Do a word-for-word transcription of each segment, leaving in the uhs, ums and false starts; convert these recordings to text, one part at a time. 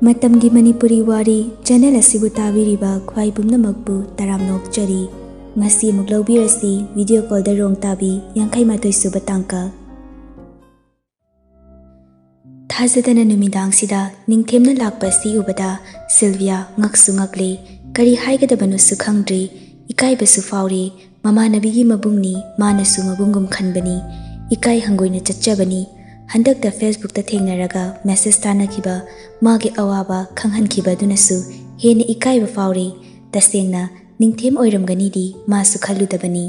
ꯃꯇꯝꯒꯤ ꯃꯅꯤꯄꯨꯔꯤ ꯋꯥꯔꯤ ꯆꯦꯅꯦꯜ ꯑꯁꯤꯕꯨ ꯇꯥꯕꯤꯔꯤꯕ ꯈ꯭ꯋꯥꯏ ꯄꯨꯝꯅꯃꯛꯄꯨ ꯇꯔꯥꯝꯅ ꯑꯣꯛꯆꯔꯤ꯫ ꯉꯁꯤ ꯑꯃꯨꯛ ꯂꯧꯕꯤꯔꯁꯤ ꯚꯤꯗꯤꯑꯣ ꯀꯣꯜꯗ ꯔꯣꯡ ꯇꯥꯕꯤ ꯌꯥꯡꯈꯩ ꯃꯥꯊꯣꯏ ꯁꯨꯕ ꯇꯥꯡꯀꯛ꯫ ꯊꯥꯖꯗꯅ ꯅꯨꯃꯤꯗꯥꯡꯁꯤꯗ ꯅꯤꯡꯊꯦꯝꯅ ꯂꯥꯛꯄ ꯑꯁꯤ ꯎꯕꯗ ꯁꯤꯜꯚꯤꯌꯥ ꯉꯛꯁꯨ ꯉꯛꯂꯤ꯫ ꯀꯔꯤ ꯍꯥꯏꯒꯗꯕꯅꯣꯁꯨ ꯈꯪꯗ꯭ꯔꯤ꯫ ꯏꯀꯥꯏꯕꯁꯨ ꯐꯥꯎꯔꯤ꯫ ꯃꯃꯥꯟꯅꯕꯤꯒꯤ ꯃꯕꯨꯡꯅꯤ, ꯃꯥꯅꯁꯨ ꯃꯕꯨꯡꯒꯨꯝ ꯈꯟꯕꯅꯤ꯫ ꯏꯀꯥꯏ ꯍꯪꯒꯣꯏꯅ ꯆꯠꯆꯕꯅꯤ꯫ ꯍꯟꯗꯛꯇ ꯐꯦꯁꯕꯨꯛꯇ ꯊꯦꯡꯅꯔꯒ ꯃꯦꯁꯦꯖ ꯊꯥꯅꯈꯤꯕ, ꯃꯥꯒꯤ ꯑꯋꯥꯕ ꯈꯪꯍꯟꯈꯤꯕ ꯑꯗꯨꯅꯁꯨ ꯍꯦꯟꯅ ꯏꯀꯥꯏꯕ ꯐꯥꯎꯔꯤ꯫ ꯇꯁꯦꯡꯅ ꯅꯤꯡꯊꯦꯝ ꯑꯣꯏꯔꯝꯒꯅꯤꯗꯤ ꯃꯥꯁꯨ ꯈꯜꯂꯨꯗꯕꯅꯤ꯫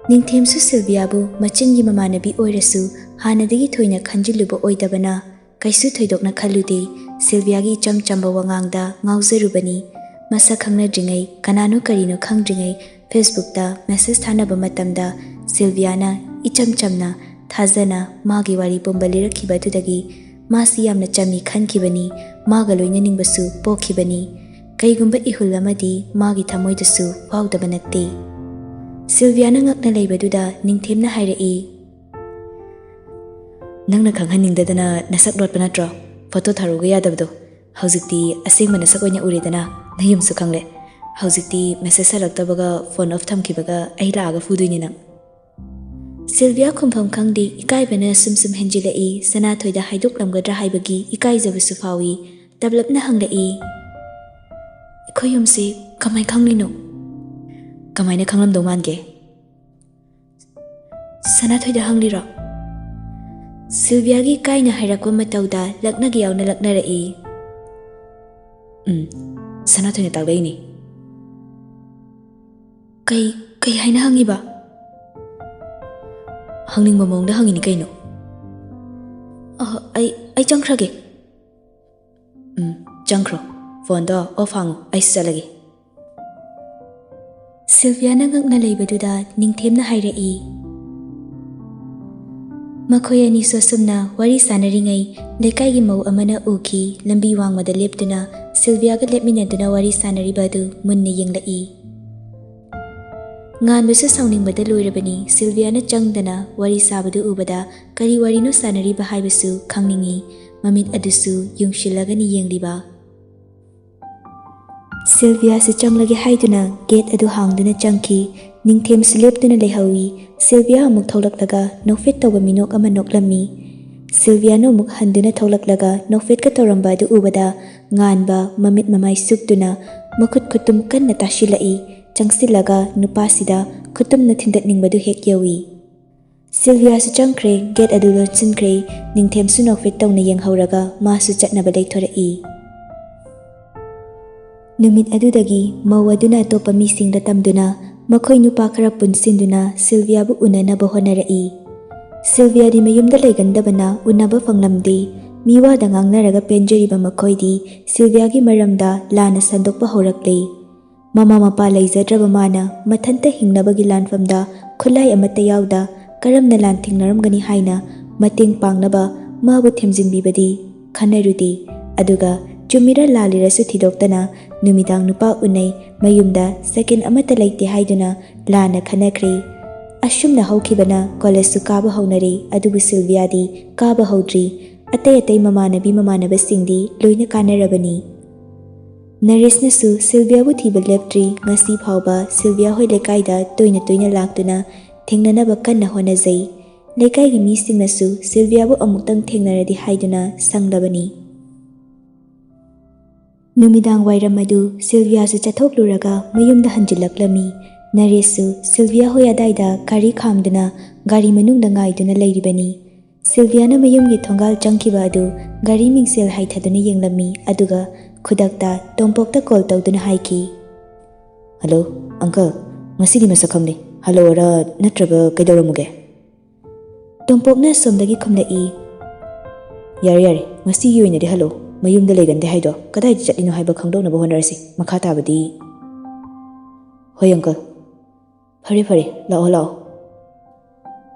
ꯅꯤꯡꯊꯦꯝꯁꯨ ꯁꯤꯜꯚꯤꯌꯥꯕꯨ ꯃꯆꯤꯟꯒꯤ ꯃꯃꯥꯟꯅꯕꯤ ꯑꯣꯏꯔꯁꯨ ꯍꯥꯟꯅꯗꯒꯤ ꯊꯣꯏꯅ ꯈꯟꯖꯤꯜꯂꯨꯕ ꯑꯣꯏꯗꯕꯅ ꯀꯩꯁꯨ ꯊꯣꯏꯗꯣꯛꯅ ꯈꯜꯂꯨꯗꯦ꯫ ꯁꯤꯜꯚꯤꯌꯥꯒꯤ ꯏꯆꯝ ꯆꯝꯕ ꯋꯥꯉꯥꯡꯗ ꯉꯥꯎꯖꯔꯨꯕꯅꯤ꯫ ꯃꯁꯛ ꯈꯪꯅꯗ꯭ꯔꯤꯉꯩ, ꯀꯅꯥꯅꯣ ꯀꯔꯤꯅꯣ ꯈꯪꯗ꯭ꯔꯤꯉꯩ ꯐꯦꯁꯕꯨꯛꯇ ꯃꯦꯁꯦꯖ ꯊꯥꯅꯕ ꯃꯇꯝꯗ ꯁꯤꯜꯚꯤꯌꯥꯅ ꯏꯆꯝ ꯆꯝꯅ, ꯊꯥꯖꯅ ꯃꯥꯒꯤ ꯋꯥꯔꯤ ꯄꯨꯝꯕ ꯂꯤꯔꯛꯈꯤꯕ ꯑꯗꯨꯗꯒꯤ ꯃꯥꯁꯤ ꯌꯥꯝꯅ ꯆꯝꯃꯤ ꯈꯟꯈꯤꯕꯅꯤ꯫ ꯃꯥꯒ ꯂꯣꯏꯅꯅꯤꯡꯕꯁꯨ ꯄꯣꯛꯈꯤꯕꯅꯤ꯫ ꯀꯩꯒꯨꯝꯕ ꯏꯍꯨꯜ ꯑꯃꯗꯤ ꯃꯥꯒꯤ ꯊꯃꯣꯏꯗꯁꯨ ꯐꯥꯎꯗꯕ ꯅꯠꯇꯦ꯫ ꯁꯤꯜꯚꯤꯌꯥꯅ ꯉꯛꯅ ꯂꯩꯕꯗꯨꯗ ꯅꯤꯡꯊꯦꯝꯅ ꯍꯥꯏꯔꯛꯏ, "ꯅꯪꯅ ꯈꯪꯍꯟꯅꯤꯡꯗꯗꯅ ꯅꯁꯛ ꯂꯣꯠꯄ ꯅꯠꯇ꯭ꯔꯣ? ꯐꯣꯇꯣ ꯊꯥꯔꯛꯎꯒ ꯌꯥꯗꯕꯗꯣ꯫ ꯍꯧꯖꯤꯛꯇꯤ ꯑꯁꯦꯡꯕ ꯅꯁꯛ ꯑꯣꯏꯅ ꯎꯔꯦꯗꯅ, ꯅꯌꯨꯝꯁꯨ ꯈꯪꯂꯦ꯫ ꯍꯧꯖꯤꯛꯇꯤ ꯃꯦꯁꯦꯖ ꯍꯜꯂꯛꯇꯕꯒ ꯐꯣꯟ ꯑꯣꯐ ꯊꯝꯈꯤꯕꯒ ꯑꯩ ꯂꯥꯛꯑꯒ ꯐꯨꯗꯣꯏꯅꯤ ꯅꯪ꯫" ꯁꯤꯜꯚꯤꯌꯥ ꯈꯨꯝꯐꯝ ꯈꯪꯗꯦ꯫ ꯏꯀꯥꯏꯕꯅ ꯁꯨꯝ ꯁꯨꯝ ꯍꯦꯟꯖꯤꯜꯂꯛꯏ꯫ ꯁꯅꯥꯊꯣꯏꯗ ꯍꯥꯏꯗꯣꯛꯂꯝꯒꯗ꯭ꯔꯥ ꯍꯥꯏꯕꯒꯤ ꯏꯀꯥꯏꯖꯕꯁꯨ ꯐꯥꯎꯏ꯫ ꯇꯞꯂꯞꯅ ꯍꯪꯂꯛꯏ, "ꯑꯩꯈꯣꯏ ꯌꯨꯝꯁꯤ ꯀꯃꯥꯏ ꯈꯪꯂꯤꯅꯣ?" "ꯀꯃꯥꯏꯅ ꯈꯪꯂꯝꯗꯧ ꯃꯥꯟꯒꯦ?" "ꯁꯅꯥꯊꯣꯏꯗ ꯍꯪꯂꯤꯔꯣ?" ꯁꯤꯜꯚꯤꯌꯥꯒꯤ ꯀꯥꯏꯅ ꯍꯥꯏꯔꯛꯄ ꯃꯇꯧꯗ ꯂꯛꯅꯒ ꯌꯥꯎꯅ ꯂꯛꯅꯔꯛꯏ꯫ "ꯎꯝ, ꯁꯅꯥꯊꯣꯏꯅ ꯇꯥꯛꯂꯛꯏꯅꯤ꯫" "ꯀꯩ, ꯀꯩ ꯍꯥꯏꯅ ꯍꯪꯉꯤꯕ?" "ꯍꯪꯅꯤꯡꯕ ꯃꯑꯣꯡꯗ ꯍꯪꯉꯤꯅꯤ ꯀꯩꯅꯣ꯫" "ꯑ, ꯑꯩ, ꯑꯩ ꯆꯪꯈ꯭ꯔꯒꯦ꯫" "ꯎꯝ, ꯆꯪꯈ꯭ꯔꯣ꯫ ꯐꯣꯟꯗꯣ ꯑꯣꯐ ꯍꯥꯡꯉꯨ, ꯑꯩꯁꯨ ꯆꯠꯂꯒꯦ꯫" ꯁꯤꯜꯚꯤꯌꯥꯅ ꯉꯛꯅ ꯂꯩꯕꯗꯨꯗ ꯅꯤꯡꯊꯦꯝꯅ ꯍꯥꯏꯔꯛꯏ, ꯃꯈꯣꯏ ꯑꯅꯤꯁꯨ ꯑꯁꯨꯝꯅ ꯋꯥꯔꯤ ꯁꯥꯟꯅꯔꯤꯉꯩ ꯂꯩꯀꯥꯏꯒꯤ ꯃꯧ ꯑꯃꯅ ꯎꯈꯤ꯫ ꯂꯝꯕꯤ ꯋꯥꯡꯃꯗ ꯂꯦꯞꯇꯨꯅ ꯁꯤꯜꯚꯤꯌꯥꯒ ꯂꯦꯞꯃꯤꯟꯅꯗꯨꯅ ꯋꯥꯔꯤ ꯁꯥꯟꯅꯔꯤꯕ ꯑꯗꯨ ꯃꯨꯟꯅ ꯌꯦꯡꯂꯛꯏ꯫ ꯉꯥꯟꯕꯁꯨ ꯁꯥꯎꯅꯤꯡꯕꯗ ꯂꯣꯏꯔꯕꯅꯤ꯫ ꯁꯤꯜꯚꯤꯌꯥꯅ ꯆꯪꯗꯅ ꯋꯥꯔꯤ ꯁꯥꯕꯗꯨ ꯎꯕꯗ ꯀꯔꯤ ꯋꯥꯔꯤꯅꯣ ꯁꯥꯟꯅꯔꯤꯕ ꯍꯥꯏꯕꯁꯨ ꯈꯪꯅꯤꯡꯏ꯫ ꯃꯃꯤꯠ ꯑꯗꯨꯁꯨ ꯌꯨꯡꯁꯤꯜꯂꯒꯅꯤ ꯌꯦꯡꯂꯤꯕ꯫ ꯁꯤꯜꯚꯤꯌꯥꯁꯨ ꯆꯪꯂꯒꯦ ꯍꯥꯏꯗꯨꯅ ꯒꯦꯠ ꯑꯗꯨ ꯍꯥꯡꯗꯨꯅ ꯆꯪꯈꯤ꯫ ꯅꯤꯡꯊꯦꯝꯁꯨ ꯂꯦꯞꯇꯨꯅ ꯂꯩꯍꯧꯏ꯫ ꯁꯤꯜꯚꯤꯌꯥ ꯑꯃꯨꯛ ꯊꯣꯛꯂꯛꯂꯒ ꯅꯣꯛꯐꯦꯠ ꯇꯧꯕ ꯃꯤꯅꯣꯛ ꯑꯃ ꯅꯣꯛꯂꯝꯃꯤ꯫ ꯁꯤꯜꯚꯤꯌꯥꯅ ꯑꯃꯨꯛ ꯍꯟꯗꯨꯅ ꯊꯣꯛꯂꯛꯂꯒ ꯅꯣꯛꯐꯦꯠꯀ ꯇꯧꯔꯝꯕ ꯑꯗꯨ ꯎꯕꯗ ꯉꯥꯟꯕ ꯃꯃꯤꯠ ꯃꯃꯥꯏ ꯁꯨꯛꯇꯨꯅ ꯃꯈꯨꯠ ꯈꯨꯠꯇꯨꯝ ꯀꯟꯅ ꯇꯥꯁꯤꯜꯂꯛꯏ꯫ ꯆꯪꯁꯤꯜꯂꯒ ꯅꯨꯄꯥꯁꯤꯗ ꯈꯨꯠꯇꯨꯝꯅ ꯊꯤꯟꯗꯠꯅꯤꯡꯕꯗꯨ ꯍꯦꯛ ꯌꯧꯏ꯫ ꯁꯤꯜꯚꯤꯌꯥꯁꯨ ꯆꯪꯈ꯭ꯔꯦ, ꯒꯦꯠ ꯑꯗꯨ ꯂꯣꯟꯁꯤꯟꯈ꯭ꯔꯦ꯫ ꯅꯤꯡꯊꯦꯝꯁꯨ ꯅꯣꯛꯐꯦꯠ ꯇꯧꯅ ꯌꯦꯡꯍꯧꯔꯒ ꯃꯥꯁꯨ ꯆꯠꯅꯕ ꯂꯩꯊꯣꯔꯛꯏ꯫ ꯅꯨꯃꯤꯠ ꯑꯗꯨꯗꯒꯤ ꯃꯧ ꯑꯗꯨꯅ ꯑꯇꯣꯞꯄ ꯃꯤꯁꯤꯡꯗ ꯇꯝꯗꯨꯅ ꯃꯈꯣꯏ ꯅꯨꯄꯥ ꯈꯔ ꯄꯨꯟꯁꯤꯟꯗꯨꯅ ꯁꯤꯜꯚꯤꯌꯥꯕꯨ ꯎꯅꯅꯕ ꯍꯣꯠꯅꯔꯛꯏ꯫ ꯁꯤꯜꯚꯤꯌꯥꯗꯤ ꯃꯌꯨꯝꯗ ꯂꯩꯒꯟꯗꯕꯅ ꯎꯅꯕ ꯐꯪꯂꯝꯗꯦ꯫ ꯃꯤꯋꯥꯗ ꯉꯥꯡꯅꯔꯒ ꯄꯦꯟꯖꯔꯤꯕ ꯃꯈꯣꯏꯗꯤ ꯁꯤꯜꯚꯤꯌꯥꯒꯤ ꯃꯔꯝꯗ ꯂꯥꯟꯅ ꯁꯟꯗꯣꯛꯄ ꯍꯧꯔꯛꯂꯦ꯫ ꯃꯃꯥ ꯃꯄꯥ ꯂꯩꯖꯗ꯭ꯔꯕ ꯃꯥꯅ ꯃꯊꯟꯇ ꯍꯤꯡꯅꯕꯒꯤ ꯂꯥꯟꯐꯝꯗ ꯈꯨꯠꯂꯥꯏ ꯑꯃꯠꯇ ꯌꯥꯎꯗ ꯀꯔꯝꯅ ꯂꯥꯟ ꯊꯦꯡꯅꯔꯝꯒꯅꯤ ꯍꯥꯏꯅ ꯃꯇꯦꯡ ꯄꯥꯡꯅꯕ ꯃꯥꯕꯨ ꯊꯦꯝꯖꯤꯟꯕꯤꯕꯗꯤ ꯈꯟꯅꯔꯨꯗꯦ꯫ ꯑꯗꯨꯒ ꯆꯨꯝꯃꯤꯔ ꯂꯥꯜꯂꯤꯔꯁꯨ ꯊꯤꯗꯣꯛꯇꯅ ꯅꯨꯃꯤꯗꯥꯡ ꯅꯨꯄꯥ ꯎꯅꯩ, ꯃꯌꯨꯝꯗ ꯁꯦꯀꯦꯟ ꯑꯃꯠꯇ ꯂꯩꯇꯦ ꯍꯥꯏꯗꯨꯅ ꯂꯥꯟꯅ ꯈꯟꯅꯈ꯭ꯔꯦ꯫ ꯑꯁꯨꯝꯅ ꯍꯧꯈꯤꯕꯅ ꯀꯣꯂꯦꯖꯁꯨ ꯀꯥꯕ ꯍꯧꯅꯔꯦ, ꯑꯗꯨꯕꯨ ꯁꯤꯜꯚꯤꯌꯥꯗꯤ ꯀꯥꯕ ꯍꯧꯗ꯭ꯔꯤ꯫ ꯑꯇꯩ ꯑꯇꯩ ꯃꯃꯥꯟꯅꯕꯤ ꯃꯃꯥꯟꯅꯕꯁꯤꯡꯗꯤ ꯂꯣꯏꯅ ꯀꯥꯟꯅꯔꯕꯅꯤ꯫ ꯅꯔꯦꯁꯅꯁꯨ ꯁꯤꯜꯚꯤꯌꯥꯕꯨ ꯊꯤꯕ ꯂꯦꯞꯇ꯭ꯔꯤ꯫ ꯉꯁꯤ ꯐꯥꯎꯕ ꯁꯤꯜꯚꯤꯌꯥ ꯍꯣꯏ ꯂꯩꯀꯥꯏꯗ ꯇꯣꯏꯅ ꯇꯣꯏꯅ ꯂꯥꯛꯇꯨꯅ ꯊꯦꯡꯅꯅꯕ ꯀꯟꯅ ꯍꯣꯠꯅꯖꯩ꯫ ꯂꯩꯀꯥꯏꯒꯤ ꯃꯤꯁꯤꯡꯅꯁꯨ ꯁꯤꯜꯚꯤꯌꯥꯕꯨ ꯑꯃꯨꯛꯇꯪ ꯊꯦꯡꯅꯔꯗꯤ ꯍꯥꯏꯗꯨꯅ ꯁꯪꯂꯕꯅꯤ꯫ ꯅꯨꯃꯤꯗꯥꯡ ꯋꯥꯏꯔꯝ ꯑꯗꯨ ꯁꯤꯜꯚꯤꯌꯥꯁꯨ ꯆꯠꯊꯣꯛꯂꯨꯔꯒ ꯃꯌꯨꯝꯗ ꯍꯟꯖꯤꯜꯂꯛꯂꯝꯃꯤ꯫ ꯅꯔꯦꯁꯁꯨ ꯁꯤꯜꯚꯤꯌꯥ ꯍꯣꯏ ꯑꯗꯥꯏꯗ ꯒꯥꯔꯤ ꯈꯥꯝꯗꯨꯅ ꯒꯥꯔꯤ ꯃꯅꯨꯡꯗ ꯉꯥꯏꯗꯨꯅ ꯂꯩꯔꯤꯕꯅꯤ꯫ ꯁꯤꯜꯚꯤꯌꯥꯅ ꯃꯌꯨꯝꯒꯤ ꯊꯣꯡꯒꯥꯜ ꯆꯪꯈꯤꯕ ꯑꯗꯨ ꯒꯥꯔꯤ ꯃꯤꯡꯁꯦꯜ ꯍꯥꯏꯊꯗꯨꯅ ꯌꯦꯡꯂꯝꯃꯤ, ꯑꯗꯨꯒ ꯈꯨꯗꯛꯇ ꯇꯣꯝꯄꯣꯛꯇ ꯀꯣꯜ ꯇꯧꯗꯨꯅ ꯍꯥꯏꯈꯤ꯫ "ꯍꯜꯂꯣ, ꯑꯪꯀꯜ, ꯉꯁꯤꯗꯤ ꯃꯁꯛ ꯈꯪꯗꯦ꯫ ꯍꯜꯂꯛꯑꯣꯔꯥ ꯅꯠꯇ꯭ꯔꯒ ꯀꯩꯗꯧꯔꯝꯃꯨꯒꯦ?" ꯇꯣꯝꯄꯣꯛꯅ ꯑꯁꯣꯝꯗꯒꯤ ꯈꯨꯝꯂꯛꯏ꯫ "ꯌꯥꯔꯦ, ꯌꯥꯔꯦ, ꯉꯁꯤꯒꯤ ꯑꯣꯏꯅꯗꯤ ꯍꯜꯂꯣ꯫ ꯃꯌꯨꯝꯗ ꯂꯩꯒꯟꯗꯦ ꯍꯥꯏꯗꯣ ꯀꯗꯥꯏꯗ ꯆꯠꯂꯤꯅꯣ ꯍꯥꯏꯕ ꯈꯪꯗꯣꯛꯅꯕ ꯍꯣꯠꯅꯔꯁꯤ꯫ ꯃꯈꯥ ꯇꯥꯕꯗꯤ?" "ꯍꯣꯏ, ꯑꯪꯀꯜ꯫ ꯐꯔꯦ, ꯐꯔꯦ, ꯂꯥꯛꯑꯣ, ꯂꯥꯛꯑꯣ꯫"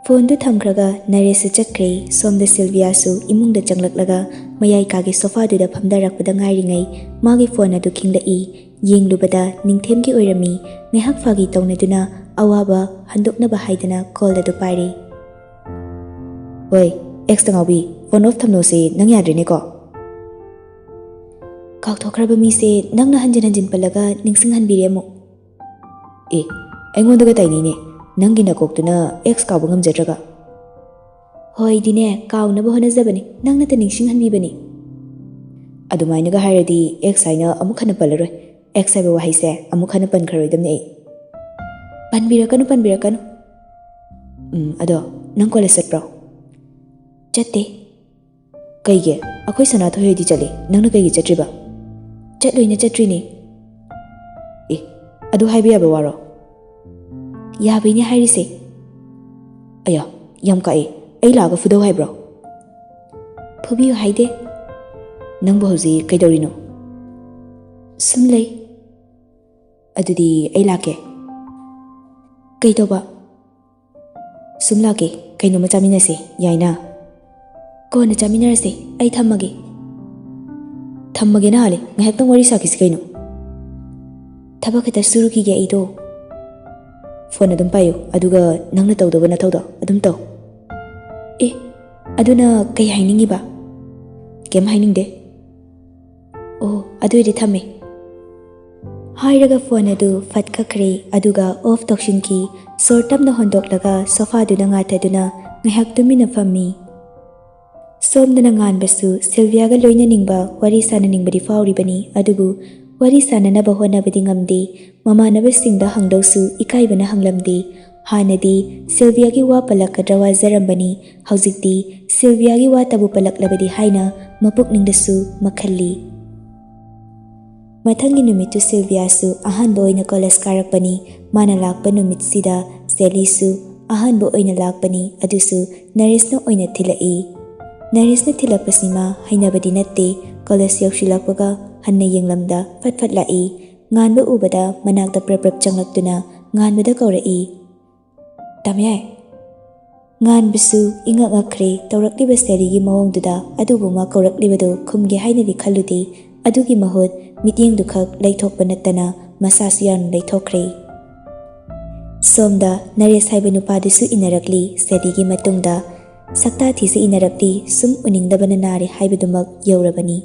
ꯐꯣꯟꯗꯨ ꯊꯝꯈ꯭ꯔꯒ ꯅꯔꯦꯁꯁꯨ ꯆꯠꯈ꯭ꯔꯦ꯫ ꯁꯣꯝꯗ ꯁꯤꯜꯚꯤꯌꯥꯁꯨ ꯏꯃꯨꯡꯗ ꯆꯪꯂꯛꯂꯒ ꯃꯌꯥꯏ ꯀꯥꯒꯤ ꯁꯣꯐꯥꯗꯨꯗ ꯐꯝꯊꯔꯛꯄꯗ ꯉꯥꯏꯔꯤꯉꯩ ꯃꯥꯒꯤ ꯐꯣꯟ ꯑꯗꯨ ꯈꯤꯡꯂꯛꯏ꯫ ꯌꯦꯡꯂꯨꯕꯗ ꯅꯤꯡꯊꯦꯝꯒꯤ ꯑꯣꯏꯔꯝꯃꯤ꯫ ꯉꯥꯏꯍꯥꯛ ꯐꯥꯒꯤ ꯇꯧꯅꯗꯨꯅ ꯑꯋꯥꯕ ꯍꯟꯗꯣꯛꯅꯕ ꯍꯥꯏꯗꯅ ꯀꯣꯜ ꯑꯗꯨ ꯄꯥꯏꯔꯦ꯫ "ꯍꯣꯏ, ꯑꯦꯛꯁꯇ ꯉꯥꯎꯕꯤ, ꯐꯣꯟ ꯑꯣꯐ ꯊꯝꯅꯣꯁꯦ ꯅꯪ ꯌꯥꯗ꯭ꯔꯦꯅꯦꯀꯣ꯫ ꯀꯥꯎꯊꯣꯛꯈ꯭ꯔꯕ ꯃꯤꯁꯦ ꯅꯪꯅ ꯍꯟꯖꯤꯟ ꯍꯟꯖꯤꯟ ꯄꯜꯂꯒ ꯅꯤꯡꯁꯤꯡꯍꯟꯕꯤꯔꯦ ꯑꯃꯨꯛ꯫ ꯑꯦ, ꯑꯩꯉꯣꯟꯗꯒ ꯇꯥꯏꯅꯤꯅꯦ꯫ ꯅꯪꯒꯤ ꯅꯀꯣꯛꯇꯨꯅ ꯑꯦꯛꯁ ꯀꯥꯎꯕ ꯉꯝꯖꯗ꯭ꯔꯒ꯫ ꯍꯣꯏꯗꯤꯅꯦ, ꯀꯥꯎꯅꯕ ꯍꯣꯠꯅꯖꯕꯅꯤ, ꯅꯪꯅꯇ ꯅꯤꯡꯁꯤꯡꯍꯟꯕꯤꯕꯅꯤ꯫ ꯑꯗꯨꯃꯥꯏꯅꯒ ꯍꯥꯏꯔꯗꯤ ꯑꯦꯛꯁ ꯍꯥꯏꯅ ꯑꯃꯨꯛ ꯍꯟꯅ ꯄꯜꯂꯔꯣꯏ꯫ ꯑꯦꯛꯁ ꯍꯥꯏꯕ ꯋꯥꯍꯩꯁꯦ ꯑꯃꯨꯛ ꯍꯟꯅ ꯄꯟꯈ꯭ꯔꯔꯣꯏꯗꯕꯅꯤ ꯑꯩ꯫ ꯄꯟꯕꯤꯔꯛꯀꯅꯨ, ꯄꯟꯕꯤꯔꯛꯀꯅꯨ꯫ ꯎꯝ, ꯑꯗꯣ ꯅꯪ ꯀꯣꯂꯦꯖ ꯆꯠꯄ꯭ꯔꯣ? ꯆꯠꯇꯦ꯫ ꯀꯩꯒꯤ? ꯑꯩꯈꯣꯏ ꯁꯅꯥꯊꯣꯏ ꯍꯣꯏꯗꯤ ꯆꯠꯂꯤ, ꯅꯪꯅ ꯀꯩꯒꯤ ꯆꯠꯇ꯭ꯔꯤꯕ? ꯆꯠꯂꯣꯏꯅ ꯆꯠꯇ꯭ꯔꯤꯅꯦ꯫ ꯑꯦ, ꯑꯗꯨ ꯍꯥꯏꯕ ꯌꯥꯕ ꯋꯥꯔꯣ? ꯌꯥꯕꯩꯅꯦ ꯍꯥꯏꯔꯤꯁꯦ꯫ ꯑꯌꯥ, ꯌꯥꯝ ꯀꯥꯛꯑꯦ꯫ ꯑꯩ ꯂꯥꯛꯑꯒ ꯐꯨꯗꯧ ꯍꯥꯏꯕ꯭ꯔꯣ? ꯐꯨꯕꯤꯌꯨ ꯍꯥꯏꯗꯦ꯫ ꯅꯪꯕꯨ ꯍꯧꯖꯤꯛ ꯀꯩꯗꯧꯔꯤꯅꯣ? ꯁꯨꯝ ꯂꯩ꯫ ꯑꯗꯨꯗꯤ ꯑꯩ ꯂꯥꯛꯀꯦ꯫ ꯀꯩꯗꯧꯕ? ꯁꯨꯝ ꯂꯥꯛꯀꯦ, ꯀꯩꯅꯣꯝꯃ ꯆꯥꯃꯤꯟꯅꯁꯦ, ꯌꯥꯏꯅ? ꯀꯣꯟꯅ ꯆꯥꯃꯤꯟꯅꯔꯁꯦ, ꯑꯩ ꯊꯝꯃꯒꯦ꯫ ꯊꯝꯃꯒꯦꯅ ꯍꯥꯜꯂꯦ, ꯉꯥꯏꯍꯥꯛꯇꯪ ꯋꯥꯔꯤ ꯁꯥꯈꯤꯁꯤ ꯀꯩꯅꯣ꯫ ꯊꯕꯛ ꯈꯤꯇ ꯁꯨꯔꯨꯈꯤꯒꯦ ꯑꯩꯗꯣ꯫ ꯐꯣꯟ ꯑꯗꯨꯝ ꯄꯥꯏꯌꯨ, ꯑꯗꯨꯒ ꯅꯪꯅ ꯇꯧꯗꯧꯕ ꯅꯊꯧꯗꯣ ꯑꯗꯨꯝ ꯇꯧ꯫ ꯑꯦ, ꯑꯗꯨꯅ ꯀꯩ ꯍꯥꯏꯅꯤꯡꯉꯤꯕ? ꯀꯩꯝ ꯍꯥꯏꯅꯤꯡꯗꯦ꯫ ꯑꯣ, ꯑꯗꯨꯏꯗꯤ ꯊꯝꯃꯦ꯫ ꯍꯥꯏꯔꯒ ꯐꯣꯟ ꯑꯗꯨ ꯐꯠ ꯀꯛꯈ꯭ꯔꯦ, ꯑꯗꯨꯒ ꯑꯣꯐ ꯇꯧꯁꯤꯟꯈꯤ꯫ ꯁꯣꯔ ꯇꯞꯅ ꯍꯣꯟꯗꯣꯛꯂꯒ ꯁꯣꯐꯥꯗꯨꯗ ꯉꯥꯊꯗꯨꯅ ꯉꯥꯏꯍꯥꯛ ꯇꯨꯃꯤꯟꯅ ꯐꯝꯃꯤ꯫ ꯁꯣꯝꯗꯅ ꯉꯥꯟꯕꯁꯨ ꯁꯤꯜꯚꯤꯌꯥꯒ ꯂꯣꯏꯅꯅꯤꯡꯕ, ꯋꯥꯔꯤ ꯁꯥꯟꯅꯅꯤꯡꯕꯗꯤ ꯐꯥꯎꯔꯤꯕꯅꯤ, ꯑꯗꯨꯕꯨ ꯋꯥꯔꯤ ꯁꯥꯟꯅꯅꯕ ꯍꯣꯠꯅꯕꯗꯤ ꯉꯝꯗꯦ꯫ ꯃꯃꯥꯟꯅꯕꯁꯤꯡꯗ ꯍꯪꯗꯧꯁꯨ ꯏꯀꯥꯏꯕꯅ ꯍꯪꯂꯝꯗꯦ꯫ ꯍꯥꯟꯅꯗꯤ ꯁꯤꯜꯚꯤꯌꯥꯒꯤ ꯋꯥ ꯄꯜꯂꯛꯀꯗ꯭ꯔꯥ ꯋꯥꯖꯔꯝꯕꯅꯤ, ꯍꯧꯖꯤꯛꯇꯤ ꯁꯤꯜꯚꯤꯌꯥꯒꯤ ꯋꯥꯇꯕꯨ ꯄꯜꯂꯛꯂꯕꯗꯤ ꯍꯥꯏꯅ ꯃꯄꯨꯛꯅꯤꯡꯗꯁꯨ ꯃꯈꯜꯂꯤ꯫ ꯃꯊꯪꯒꯤ ꯅꯨꯃꯤꯠꯇꯨ ꯁꯤꯜꯚꯤꯌꯥꯁꯨ ꯑꯍꯥꯟꯕ ꯑꯣꯏꯅ ꯀꯣꯂꯦꯖ ꯀꯥꯔꯛꯄꯅꯤ꯫ ꯃꯥꯅ ꯂꯥꯛꯄ ꯅꯨꯃꯤꯠꯁꯤꯗ ꯁꯦꯂꯤꯁꯨ ꯑꯍꯥꯟꯕ ꯑꯣꯏꯅ ꯂꯥꯛꯄꯅꯤ, ꯑꯗꯨꯁꯨ ꯅꯔꯦꯁꯅ ꯑꯣꯏꯅ ꯊꯤꯜꯂꯛꯏ꯫ ꯅꯔꯦꯁꯅ ꯊꯤꯜꯂꯛꯄꯁꯤꯃ ꯍꯩꯅꯕꯗꯤ ꯅꯠꯇꯦ꯫ ꯀꯣꯂꯦꯖ ꯌꯧꯁꯤꯜꯂꯛꯄꯒ ꯍꯟꯅ ꯌꯦꯡꯂꯝꯗ ꯐꯠ ꯐꯠ ꯂꯥꯛꯏ꯫ ꯉꯥꯟꯕ ꯎꯕꯗ ꯃꯅꯥꯛꯇ ꯄ꯭ꯔꯞ ꯄ꯭ꯔꯞ ꯆꯪꯂꯛꯇꯨꯅ ꯉꯥꯟꯕꯗ ꯀꯧꯔꯛꯏ, "ꯇꯥꯃꯌꯥꯏ!" ꯉꯥꯟꯕꯁꯨ ꯏꯉꯛ ꯉꯛꯈ꯭ꯔꯦ ꯇꯧꯔꯛꯂꯤꯕ ꯁꯦꯔꯤꯒꯤ ꯃꯑꯣꯡꯗꯨꯗ, ꯑꯗꯨꯕꯨ ꯃꯥ ꯀꯧꯔꯛꯂꯤꯕꯗꯨ ꯈꯨꯝꯒꯦ ꯍꯥꯏꯅꯗꯤ ꯈꯜꯂꯨꯗꯦ꯫ ꯑꯗꯨꯒꯤ ꯃꯍꯨꯠ ꯃꯤꯠꯌꯦꯡꯗꯨꯈꯛ ꯂꯩꯊꯣꯛꯄ ꯅꯠꯇꯅ ꯃꯁꯥꯁꯨ ꯌꯥꯝꯅ ꯂꯩꯊꯣꯛꯈ꯭ꯔꯦ꯫ ꯁꯣꯝꯗ ꯅꯔꯦꯁ ꯍꯥꯏꯕ ꯅꯨꯄꯥꯗꯨꯁꯨ ꯏꯟꯅꯔꯛꯂꯤ꯫ ꯁꯦꯔꯤꯒꯤ ꯃꯇꯨꯡꯗ ꯁꯛꯇꯥ ꯊꯤꯁꯤ ꯏꯟꯅꯔꯛꯂꯤ, ꯁꯨꯝ ꯎꯅꯤꯡꯗꯕꯅ ꯅꯥꯔꯦ ꯍꯥꯏꯕꯗꯨꯃꯛ ꯌꯧꯔꯕꯅꯤ꯫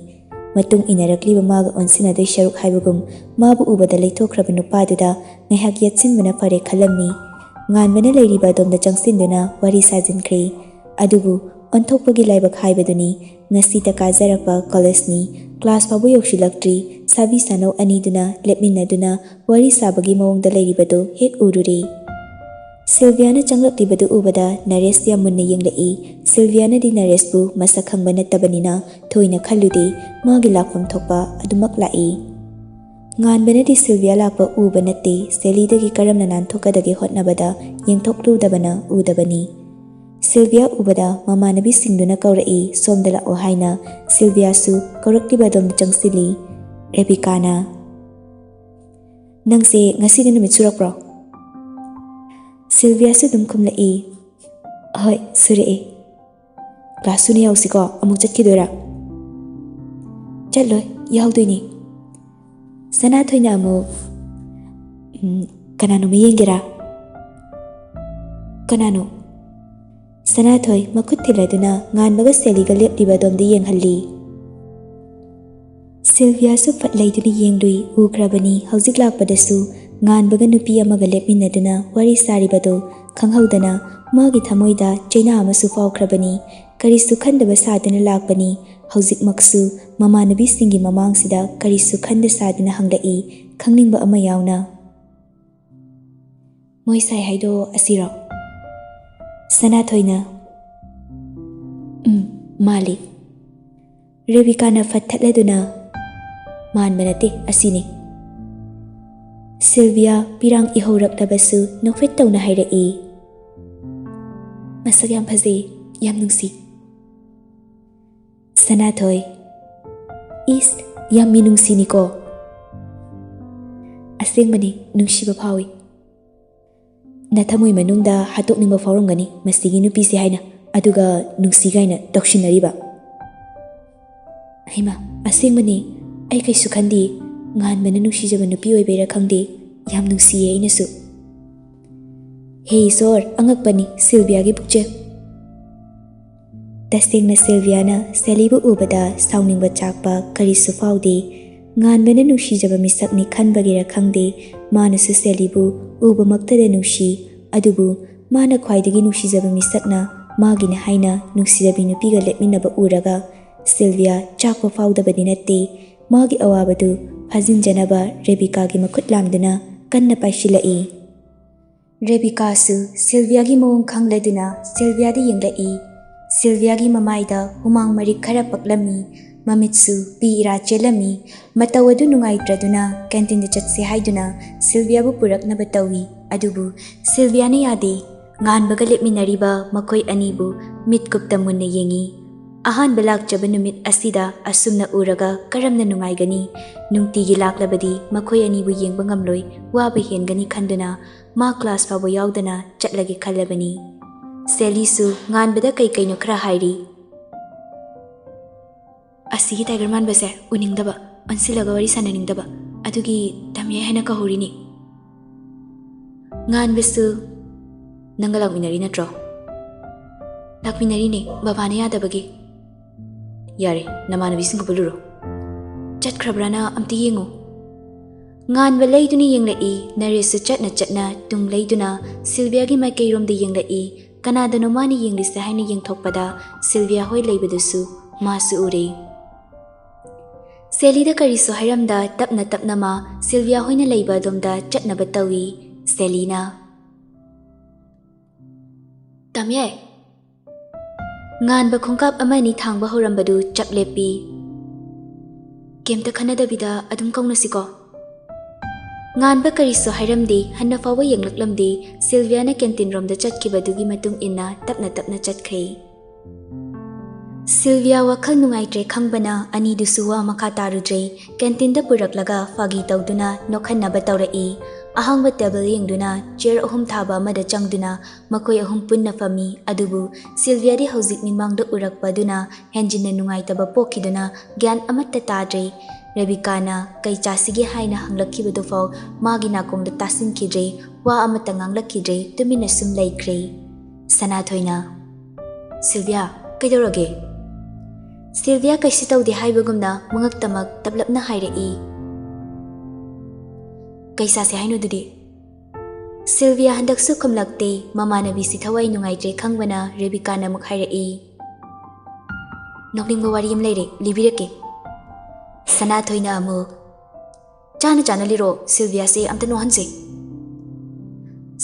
ꯃꯇꯨꯡ ꯏꯟꯅꯔꯛꯂꯤꯕ ꯃꯥꯒ ꯑꯣꯟꯁꯤꯟꯅꯗꯣꯏ ꯁꯔꯨꯛ ꯍꯥꯏꯕꯒꯨꯝ ꯃꯥꯕꯨ ꯎꯕꯗ ꯂꯩꯊꯣꯛꯈ꯭ꯔꯕ ꯅꯨꯄꯥꯗꯨꯗ ꯉꯥꯏꯍꯥꯛ ꯌꯦꯠꯁꯤꯟꯕꯅ ꯐꯔꯦ ꯈꯜꯂꯝꯃꯤ꯫ ꯉꯥꯟꯕꯅ ꯂꯩꯔꯤꯕ ꯑꯗꯣꯝꯗ ꯆꯪꯁꯤꯟꯗꯨꯅ ꯋꯥꯔꯤ ꯁꯥꯖꯤꯟꯈ꯭ꯔꯦ꯫ ꯑꯗꯨꯕꯨ ꯑꯣꯟꯊꯣꯛꯄꯒꯤ ꯂꯥꯏꯕꯛ ꯍꯥꯏꯕꯗꯨꯅꯤ꯫ ꯉꯁꯤꯇ ꯀꯥꯖꯔꯛꯄ ꯀꯣꯂꯦꯖꯅꯤ꯫ ꯀ꯭ꯂꯥꯁ ꯐꯥꯎꯕ ꯌꯧꯁꯤꯜꯂꯛꯇ꯭ꯔꯤ꯫ ꯁꯥꯕꯤ ꯁꯥꯅꯧ ꯑꯅꯤꯗꯨꯅ ꯂꯦꯞꯃꯤꯟꯅꯗꯨꯅ ꯋꯥꯔꯤ ꯁꯥꯕꯒꯤ ꯃꯑꯣꯡꯗ ꯂꯩꯔꯤꯕꯗꯨ ꯍꯦꯛ ꯎꯔꯨꯔꯦ꯫ ꯁꯤꯜꯚꯤꯌꯥꯅ ꯆꯪꯂꯛꯂꯤꯕꯗꯨ ꯎꯕꯗ ꯅꯔꯦꯁ ꯌꯥꯝ ꯃꯨꯟꯅ ꯌꯦꯡꯂꯛꯏ꯫ ꯁꯤꯜꯚꯤꯌꯥꯅꯗꯤ ꯅꯔꯦꯁꯄꯨ ꯃꯁꯛ ꯈꯪꯕ ꯅꯠꯇꯕꯅꯤꯅ ꯊꯣꯏꯅ ꯈꯜꯂꯨꯗꯦ꯫ ꯃꯥꯒꯤ ꯂꯥꯛꯐꯝ ꯊꯣꯛꯄ ꯑꯗꯨꯃꯛ ꯂꯥꯛꯏ꯫ ꯉꯥꯟꯕꯅꯗꯤ ꯁꯤꯜꯚꯤꯌꯥ ꯂꯥꯛꯄ ꯎꯕ ꯅꯠꯇꯦ꯫ ꯁꯦꯂꯤꯗꯒꯤ ꯀꯔꯝꯅ ꯅꯥꯟꯊꯣꯛꯀꯗꯒꯦ ꯍꯣꯠꯅꯕꯗ ꯌꯦꯡꯊꯣꯛꯂꯨꯗꯕꯅ ꯎꯗꯕꯅꯤ꯫ ꯁꯤꯜꯚꯤꯌꯥ ꯎꯕꯗ ꯃꯃꯥꯟꯅꯕꯤꯁꯤꯡꯗꯨꯅ ꯀꯧꯔꯛꯏ, "ꯁꯣꯝꯗ ꯂꯥꯛꯑꯣ" ꯍꯥꯏꯅ꯫ ꯁꯤꯜꯚꯤꯌꯥꯁꯨ ꯀꯧꯔꯛꯂꯤꯕ ꯑꯗꯣꯝꯗ ꯆꯪꯁꯤꯜꯂꯤ꯫ ꯔꯦꯕꯤꯀꯥꯅ, "ꯅꯪꯁꯦ ꯉꯁꯤꯗꯤ ꯅꯨꯃꯤꯠ ꯁꯨꯔꯛꯄ꯭ꯔꯣ?" ꯁꯤꯜꯚꯤꯌꯥꯁꯨ ꯑꯗꯨꯝ ꯈꯨꯝꯂꯛꯏ, "ꯍꯣꯏ, ꯁꯨꯔꯛꯑꯦ꯫ ꯀ꯭ꯂꯥꯁ ꯊꯨꯅ ꯌꯥꯎꯁꯤꯀꯣ, ꯑꯃꯨꯛ ꯆꯠꯈꯤꯗꯣꯏꯔꯥ?" "ꯆꯠꯂꯣꯏ, ꯌꯥꯎꯗꯣꯏꯅꯦ꯫" ꯁꯅꯥꯊꯣꯏꯅ ꯑꯃꯨꯛ, "ꯎꯝ, ꯀꯅꯥꯅꯣꯃ ꯌꯦꯡꯒꯦꯔꯥ?" "ꯀꯅꯥꯅꯣ?" ꯁꯅꯥꯊꯣꯏ ꯃꯈꯨꯠ ꯊꯤꯜꯂꯗꯨꯅ ꯉꯥꯟꯕꯒ ꯁꯦꯂꯤꯒ ꯂꯦꯞꯂꯤꯕ ꯑꯗꯣꯝꯗ ꯌꯦꯡꯍꯜꯂꯤ꯫ ꯁꯤꯜꯚꯤꯌꯥꯁꯨ ꯐꯠ ꯂꯩꯗꯨꯅ ꯌꯦꯡꯂꯨꯏ꯫ ꯎꯈ꯭ꯔꯕꯅꯤ, ꯍꯧꯖꯤꯛ ꯂꯥꯛꯄꯗꯁꯨ ꯉꯥꯟꯕꯒ ꯅꯨꯄꯤ ꯑꯃꯒ ꯂꯦꯞꯃꯤꯟꯅꯗꯨꯅ ꯋꯥꯔꯤ ꯁꯥꯔꯤꯕꯗꯨ꯫ ꯈꯪꯍꯧꯗꯅ ꯃꯥꯒꯤ ꯊꯃꯣꯏꯗ ꯆꯩꯅꯥ ꯑꯃꯁꯨ ꯐꯥꯎꯈ꯭ꯔꯕꯅꯤ꯫ ꯀꯔꯤꯁꯨ ꯈꯟꯗꯕ ꯁꯥꯗꯨꯅ ꯂꯥꯛꯄꯅꯤ꯫ ꯍꯧꯖꯤꯛꯃꯛꯁꯨ ꯃꯃꯥꯟꯅꯕꯤꯁꯤꯡꯒꯤ ꯃꯃꯥꯡꯁꯤꯗ ꯀꯔꯤꯁꯨ ꯈꯟꯗ ꯁꯥꯗꯨꯅ ꯍꯪꯂꯛꯏ, ꯈꯪꯅꯤꯡꯕ ꯑꯃ ꯌꯥꯎꯅ꯫ "ꯃꯣꯏ ꯁꯥꯏ ꯍꯥꯏꯗꯣ ꯑꯁꯤꯔꯣ?" ꯁꯅꯥꯊꯣꯏꯅ, "ꯎꯝ, ꯃꯥꯜꯂꯤ꯫" ꯔꯦꯕꯤꯀꯥꯅ ꯐꯠ ꯊꯠꯂꯗꯨꯅ, "ꯃꯥꯟꯕ ꯅꯠꯇꯦ, ꯑꯁꯤꯅꯤ꯫" ꯁꯤꯜꯚꯤꯌꯥ ꯄꯤꯔꯥꯡ ꯏꯍꯧꯔꯛꯂꯕꯁꯨ ꯅꯣꯛꯐꯦꯠ ꯇꯧꯅ ꯍꯥꯏꯔꯛꯏ, "ꯃꯁꯛ ꯌꯥꯝ ꯐꯖꯩ, ꯌꯥꯝ ꯅꯨꯡꯁꯤ꯫" ꯁꯅꯥꯊꯣꯏ, "ꯏꯁ, ꯌꯥꯝ ꯃꯤꯅꯨꯡꯁꯤꯅꯤꯀꯣ꯫" "ꯑꯁꯦꯡꯕꯅꯤ, ꯅꯨꯡꯁꯤꯕ ꯐꯥꯎꯏ꯫ ꯅꯊꯃꯣꯏ ꯃꯅꯨꯡꯗ ꯍꯥꯠꯇꯣꯛꯅꯤꯡꯕ ꯐꯥꯎꯔꯝꯒꯅꯤ ꯃꯁꯤꯒꯤ ꯅꯨꯄꯤꯁꯦ ꯍꯥꯏꯅ, ꯑꯗꯨꯒ ꯅꯨꯡꯁꯤ ꯀꯥꯏꯅ ꯇꯧꯁꯤꯟꯅꯔꯤꯕ꯫" "ꯍꯩꯃꯥ, ꯑꯁꯦꯡꯕꯅꯤ, ꯑꯩ ꯀꯩꯁꯨ ꯈꯟꯗꯤꯌꯦ꯫ ꯉꯥꯟꯕꯅ ꯅꯨꯡꯁꯤꯖꯕ ꯅꯨꯄꯤ ꯑꯣꯏꯕꯩꯔꯥ ꯈꯪꯗꯦ, ꯌꯥꯝ ꯅꯨꯡꯁꯤꯌꯦ ꯑꯩꯅꯁꯨ꯫" "ꯍꯦ ꯏꯁꯣꯔ, ꯑꯉꯛꯄꯅꯤ ꯁꯤꯜꯚꯤꯌꯥꯒꯤ ꯄꯨꯛꯆꯦꯜ꯫" ꯇꯁꯦꯡꯅ ꯁꯤꯜꯚꯤꯌꯥꯅ ꯁꯦꯂꯤꯕꯨ ꯎꯕꯗ ꯁꯥꯎꯅꯤꯡꯕ ꯆꯥꯛꯄ ꯀꯔꯤꯁꯨ ꯐꯥꯎꯗꯦ꯫ ꯉꯥꯟꯕꯅ ꯅꯨꯡꯁꯤꯖꯕ ꯃꯤꯁꯛꯅꯤ ꯈꯟꯕꯒꯤꯔ ꯈꯪꯗꯦ, ꯃꯥꯅꯁꯨ ꯁꯦꯂꯤꯕꯨ ꯎꯕꯃꯛꯇꯗ ꯅꯨꯡꯁꯤ꯫ ꯑꯗꯨꯕꯨ ꯃꯥꯅ ꯈ꯭ꯋꯥꯏꯗꯒꯤ ꯅꯨꯡꯁꯤꯖꯕ ꯃꯤꯁꯛꯅ ꯃꯥꯒꯤꯅꯤ ꯍꯥꯏꯅ ꯅꯨꯡꯁꯤꯖꯕꯤ ꯅꯨꯄꯤꯒ ꯂꯦꯞꯃꯤꯟꯅꯕ ꯎꯔꯒ ꯁꯤꯜꯚꯤꯌꯥ ꯆꯥꯛꯄ ꯐꯥꯎꯗꯕꯗꯤ ꯅꯠꯇꯦ꯫ ꯃꯥꯒꯤ ꯑꯋꯥꯕꯗꯨ ꯐꯥꯖꯤꯟꯖꯅꯕ ꯔꯦꯕꯤꯀꯥꯒꯤ ꯃꯈꯨꯠ ꯂꯥꯝꯗꯨꯅ ꯀꯟꯅ ꯄꯥꯏꯁꯤꯜꯂꯛꯏ꯫ ꯔꯦꯕꯤꯀꯥꯁꯨ ꯁꯤꯜꯚꯤꯌꯥꯒꯤ ꯃꯑꯣꯡ ꯈꯪꯂꯗꯨꯅ ꯁꯤꯜꯚꯤꯌꯥꯗ ꯌꯦꯡꯂꯛꯏ꯫ ꯁꯤꯜꯚꯤꯌꯥꯒꯤ ꯃꯃꯥꯏꯗ ꯍꯨꯃꯥꯡ ꯃꯔꯤꯛ ꯈꯔ ꯄꯛꯂꯝꯃꯤ꯫ ꯃꯃꯤꯠꯁꯨ ꯄꯤ ꯏꯔꯥ ꯆꯦꯜꯂꯝꯃꯤ꯫ ꯃꯇꯧ ꯑꯗꯨ ꯅꯨꯡꯉꯥꯏꯇ꯭ꯔꯗꯨꯅ ꯀꯦꯟꯇꯤꯟꯗ ꯆꯠꯁꯦ ꯍꯥꯏꯗꯨꯅ ꯁꯤꯜꯚꯤꯌꯥꯕꯨ ꯄꯨꯔꯛꯅꯕ ꯇꯧꯏ꯫ ꯑꯗꯨꯕꯨ ꯁꯤꯜꯚꯤꯌꯥꯅ ꯌꯥꯗꯦ꯫ ꯉꯥꯟꯕꯒ ꯂꯦꯞꯃꯤꯟꯅꯔꯤꯕ ꯃꯈꯣꯏ ꯑꯅꯤꯕꯨ ꯃꯤꯠꯀꯨꯞꯇ ꯃꯨꯟꯅ ꯌꯦꯡꯏ꯫ ꯑꯍꯥꯟꯕ ꯂꯥꯛꯆꯕ ꯅꯨꯃꯤꯠ ꯑꯁꯤꯗ ꯑꯁꯨꯝꯅ ꯎꯔꯒ ꯀꯔꯝꯅ ꯅꯨꯡꯉꯥꯏꯒꯅꯤ? ꯅꯨꯡꯇꯤꯒꯤ ꯂꯥꯛꯂꯕꯗꯤ ꯃꯈꯣꯏ ꯑꯅꯤꯕꯨ ꯌꯦꯡꯕ ꯉꯝꯂꯣꯏ, ꯋꯥꯕ ꯍꯦꯟꯒꯅꯤ ꯈꯟꯗꯨꯅ ꯃꯥ ꯀ꯭ꯂꯥꯁ ꯐꯥꯎꯕ ꯌꯥꯎꯗꯅ ꯆꯠꯂꯒꯦ ꯈꯜꯂꯕꯅꯤ꯫ ꯁꯦꯂꯤꯁꯨ ꯉꯥꯟꯕꯗ ꯀꯩ ꯀꯩꯅꯣ ꯈꯔ ꯍꯥꯏꯔꯤ꯫ "ꯑꯁꯤꯒꯤ ꯇꯥꯏꯒꯔ ꯃꯥꯟꯕꯁꯦ ꯎꯅꯤꯡꯗꯕ, ꯑꯣꯟꯁꯤꯜꯂꯒ ꯋꯥꯔꯤ ꯁꯥꯟꯅꯅꯤꯡꯗꯕ, ꯑꯗꯨꯒꯤ ꯇꯝꯌꯥꯏ ꯍꯥꯏꯅ ꯀꯧꯍꯧꯔꯤꯅꯤ꯫" ꯉꯥꯟꯕꯁꯨ, "ꯅꯪꯒ ꯂꯥꯛꯃꯤꯟꯅꯔꯤ ꯅꯠꯇ꯭ꯔꯣ?" "ꯂꯥꯛꯃꯤꯟꯅꯔꯤꯅꯦ, ꯕꯕꯥꯅ ꯌꯥꯗꯕꯒꯤ꯫" "ꯌꯥꯔꯦ, ꯅꯃꯥꯟꯅꯕꯤꯁꯤꯡꯒ ꯄꯨꯜꯂꯨꯔꯣ꯫ ꯆꯠꯈ꯭ꯔꯕ꯭ꯔꯥꯅ ꯑꯝꯇ ꯌꯦꯡꯉꯨ꯫" ꯉꯥꯟꯕ ꯂꯩꯗꯨꯅ ꯌꯦꯡꯂꯛꯏ꯫ ꯅꯔꯦꯁꯁꯨ ꯆꯠꯅ ꯆꯠꯅ ꯇꯨꯡ ꯂꯩꯗꯨꯅ ꯁꯤꯜꯚꯤꯌꯥꯒꯤ ꯃꯥꯏꯀꯩꯔꯣꯝꯗ ꯌꯦꯡꯂꯛꯏ꯫ ꯀꯅꯥꯗꯅꯣ ꯃꯥꯅ ꯌꯦꯡꯂꯤꯁꯦ ꯍꯥꯏꯅ ꯌꯦꯡꯊꯣꯛꯄꯗ ꯁꯤꯜꯚꯤꯌꯥ ꯍꯣꯏ ꯂꯩꯕꯗꯨꯁꯨ ꯃꯥꯁꯨ ꯎꯔꯦ꯫ ꯁꯦꯂꯤꯗ ꯀꯔꯤꯁꯨ ꯍꯥꯏꯔꯝꯗ ꯇꯞꯅ ꯇꯞꯅ ꯃꯥ ꯁꯤꯜꯚꯤꯌꯥ ꯍꯣꯏꯅ ꯂꯩꯕ ꯑꯗꯣꯝꯗ ꯆꯠꯅꯕ ꯇꯧꯏ꯫ ꯁꯦꯂꯤꯅ, "ꯇꯝꯌꯥꯏ꯫" ꯉꯥꯟꯕ ꯈꯣꯡꯀꯥꯞ ꯑꯃ ꯑꯅꯤ ꯊꯥꯡꯕ ꯍꯧꯔꯝꯕꯗꯨ ꯆꯞ ꯂꯦꯞꯄꯤ꯫ "ꯀꯩꯝꯇ ꯈꯟꯅꯗꯕꯤꯗ ꯑꯗꯨꯝ ꯀꯧꯅꯁꯤꯀꯣ꯫" ꯉꯥꯟꯕ ꯀꯔꯤꯁꯨ ꯍꯥꯏꯔꯝꯗꯦ, ꯍꯟꯅ ꯐꯥꯎꯕ ꯌꯦꯡꯂꯛꯂꯝꯗꯦ꯫ ꯁꯤꯜꯚꯤꯌꯥꯅ ꯀꯦꯟꯇꯤꯟ ꯔꯣꯝꯗ ꯆꯠꯈꯤꯕꯗꯨꯒꯤ ꯃꯇꯨꯡ ꯏꯟꯅ ꯇꯞꯅ ꯇꯞꯅ ꯆꯠꯈ꯭ꯔꯦ꯫ ꯁꯤꯜꯚꯤꯌꯥ ꯋꯥꯈꯜ ꯅꯨꯡꯉꯥꯏꯇ꯭ꯔꯦ ꯈꯪꯕꯅ ꯑꯅꯤꯗꯨꯁꯨ ꯋꯥ ꯃꯈꯥ ꯇꯥꯔꯨꯗ꯭ꯔꯦ꯫ ꯀꯦꯟꯇꯤꯟꯗ ꯄꯨꯔꯛꯂꯒ ꯐꯥꯒꯤ ꯇꯧꯗꯨꯅ ꯅꯣꯛꯍꯟꯅꯕ ꯇꯧꯔꯛꯏ꯫ ꯑꯍꯥꯡꯕ ꯇꯦꯕꯜ ꯌꯦꯡꯗꯨꯅ ꯆꯤꯌꯔ ꯑꯍꯨꯝ ꯊꯥꯕ ꯑꯃꯗ ꯆꯪꯗꯨꯅ ꯃꯈꯣꯏ ꯑꯍꯨꯝ ꯄꯨꯟꯅ ꯐꯝꯃꯤ꯫ ꯑꯗꯨꯕꯨ ꯁꯤꯜꯚꯤꯌꯥꯗꯤ ꯍꯧꯖꯤꯛ ꯃꯤꯠꯃꯥꯡꯗ ꯎꯔꯛꯄ ꯑꯗꯨꯅ ꯍꯦꯟꯖꯤꯟꯅ ꯅꯨꯡꯉꯥꯏꯇꯕ ꯄꯣꯛꯈꯤꯗꯨꯅ ꯒ꯭ꯌꯥꯟ ꯑꯃꯠꯇ ꯇꯥꯗ꯭ꯔꯦ꯫ ꯔꯦꯕꯤꯀꯥꯅ ꯀꯩ ꯆꯥꯁꯤꯒꯦ ꯍꯥꯏꯅ ꯍꯪꯂꯛꯈꯤꯕꯗꯨꯐꯥꯎ ꯃꯥꯒꯤ ꯅꯥꯀꯣꯡꯗ ꯇꯥꯁꯤꯟꯈꯤꯗ꯭ꯔꯦ꯫ ꯋꯥ ꯑꯃꯠꯇ ꯉꯥꯡꯂꯛꯈꯤꯗ꯭ꯔꯦ꯫ ꯇꯨꯃꯤꯟꯅ ꯁꯨꯝ ꯂꯩꯈ꯭ꯔꯦ꯫ ꯁꯅꯥꯊꯣꯏꯅ, "ꯁꯤꯜꯚꯤꯌꯥ, "ꯀꯩꯗꯧꯔꯒꯦ?" ꯁꯤꯜꯚꯤꯌꯥ ꯀꯩꯁꯨ ꯇꯧꯗꯦ ꯍꯥꯏꯕꯒꯨꯝꯅ ꯃꯉꯛꯇꯃꯛ ꯇꯞꯂꯞꯅ ꯍꯥꯏꯔꯛꯏ꯫ "ꯀꯩ ꯆꯥꯁꯦ ꯍꯥꯏꯅꯣ ꯑꯗꯨꯗꯤ?" ꯁꯤꯜꯚꯤꯌꯥ ꯍꯟꯗꯛꯁꯨ ꯈꯨꯝꯂꯛꯇꯦ꯫ ꯃꯃꯥꯟꯅꯕꯤꯁꯤ ꯊꯋꯥꯏ ꯅꯨꯡꯉꯥꯏꯇ꯭ꯔꯦ ꯈꯪꯕꯅ ꯔꯦꯕꯤꯀꯥꯅ ꯑꯃꯨꯛ ꯍꯥꯏꯔꯛꯏ꯫ "ꯅꯣꯛꯅꯤꯡꯕ ꯋꯥꯔꯤ ꯑꯃ ꯂꯩꯔꯦ, ꯂꯤꯕꯤꯔꯛꯀꯦ꯫" ꯁꯅꯥꯊꯣꯏꯅ ꯑꯃꯨꯛ, "ꯆꯥꯅ ꯆꯥꯅ ꯂꯤꯔꯣ, ꯁꯤꯜꯚꯤꯌꯥꯁꯦ ꯑꯝꯇ ꯅꯣꯛꯍꯟꯁꯦ꯫"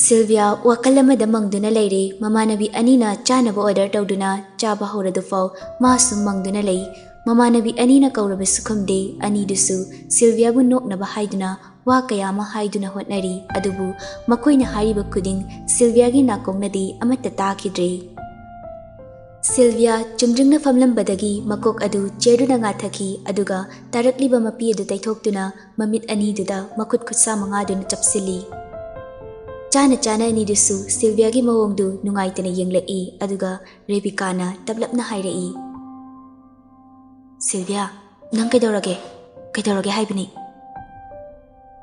ꯁꯤꯜꯚꯤꯌꯥ ꯋꯥꯈꯜ ꯑꯃꯗ ꯃꯪꯗꯨꯅ ꯂꯩꯔꯦ꯫ ꯃꯃꯥꯟꯅꯕꯤ ꯑꯅꯤꯅ ꯆꯥꯅꯕ order ꯇꯧꯗꯨꯅ ꯆꯥꯕ ꯍꯧꯔꯗꯨꯐꯥꯎ ꯃꯥꯁꯨ ꯃꯪꯗꯨꯅ ꯂꯩ꯫ ꯃꯃꯥꯟꯅꯕꯤ ꯑꯅꯤꯅ ꯀꯧꯔꯕꯁꯨ ꯈꯨꯝꯗꯦ꯫ ꯑꯅꯤꯗꯨꯁꯨ ꯁꯤꯜꯚꯤꯌꯥꯕꯨ ꯅꯣꯛꯅꯕ ꯍꯥꯏꯗꯨꯅ ꯋꯥ ꯀꯌꯥ ꯑꯃ ꯍꯥꯏꯗꯨꯅ ꯍꯣꯠꯅꯔꯤ, ꯑꯗꯨꯕꯨ ꯃꯈꯣꯏꯅ ꯍꯥꯏꯔꯤꯕ ꯈꯨꯗꯤꯡ ꯁꯤꯜꯚꯤꯌꯥꯒꯤ ꯅꯥꯀꯣꯡꯅꯗꯤ ꯑꯃꯠꯇ ꯇꯥꯈꯤꯗ꯭ꯔꯦ꯫ ꯁꯤꯜꯚꯤꯌꯥ ꯆꯨꯝꯗ꯭ꯔꯤꯡꯅ ꯐꯝꯂꯝꯕꯗꯒꯤ ꯃꯀꯣꯛ ꯑꯗꯨ chairꯗꯨꯅ ꯉꯥꯊꯈꯤ, ꯑꯗꯨꯒ ꯇꯥꯔꯛꯂꯤꯕ ꯃꯄꯤ ꯑꯗꯨ ꯇꯩꯊꯣꯛꯇꯨꯅ ꯃꯃꯤꯠ ꯑꯅꯤꯗꯨꯗ ꯃꯈꯨꯠ ꯈꯨꯠꯁꯥ ꯃꯉꯥꯗꯨꯅ ꯆꯞꯁꯤꯜꯂꯤ꯫ ꯆꯥꯅ ꯆꯥꯅ ꯑꯅꯤꯗꯨꯁꯨ ꯁꯤꯜꯚꯤꯌꯥꯒꯤ ꯃꯑꯣꯡꯗꯨ ꯅꯨꯡꯉꯥꯏꯇꯅ ꯌꯦꯡꯂꯛꯏ, ꯑꯗꯨꯒ ꯔꯦꯕꯤꯀꯥꯅ ꯇꯞꯂꯞꯅ ꯍꯥꯏꯔꯛꯏ, "ꯁꯤꯜꯚꯤꯌꯥ, ꯅꯪ ꯀꯩꯗꯧꯔꯒꯦ? ꯀꯩꯗꯧꯔꯒꯦ ꯍꯥꯏꯕꯅꯤ?"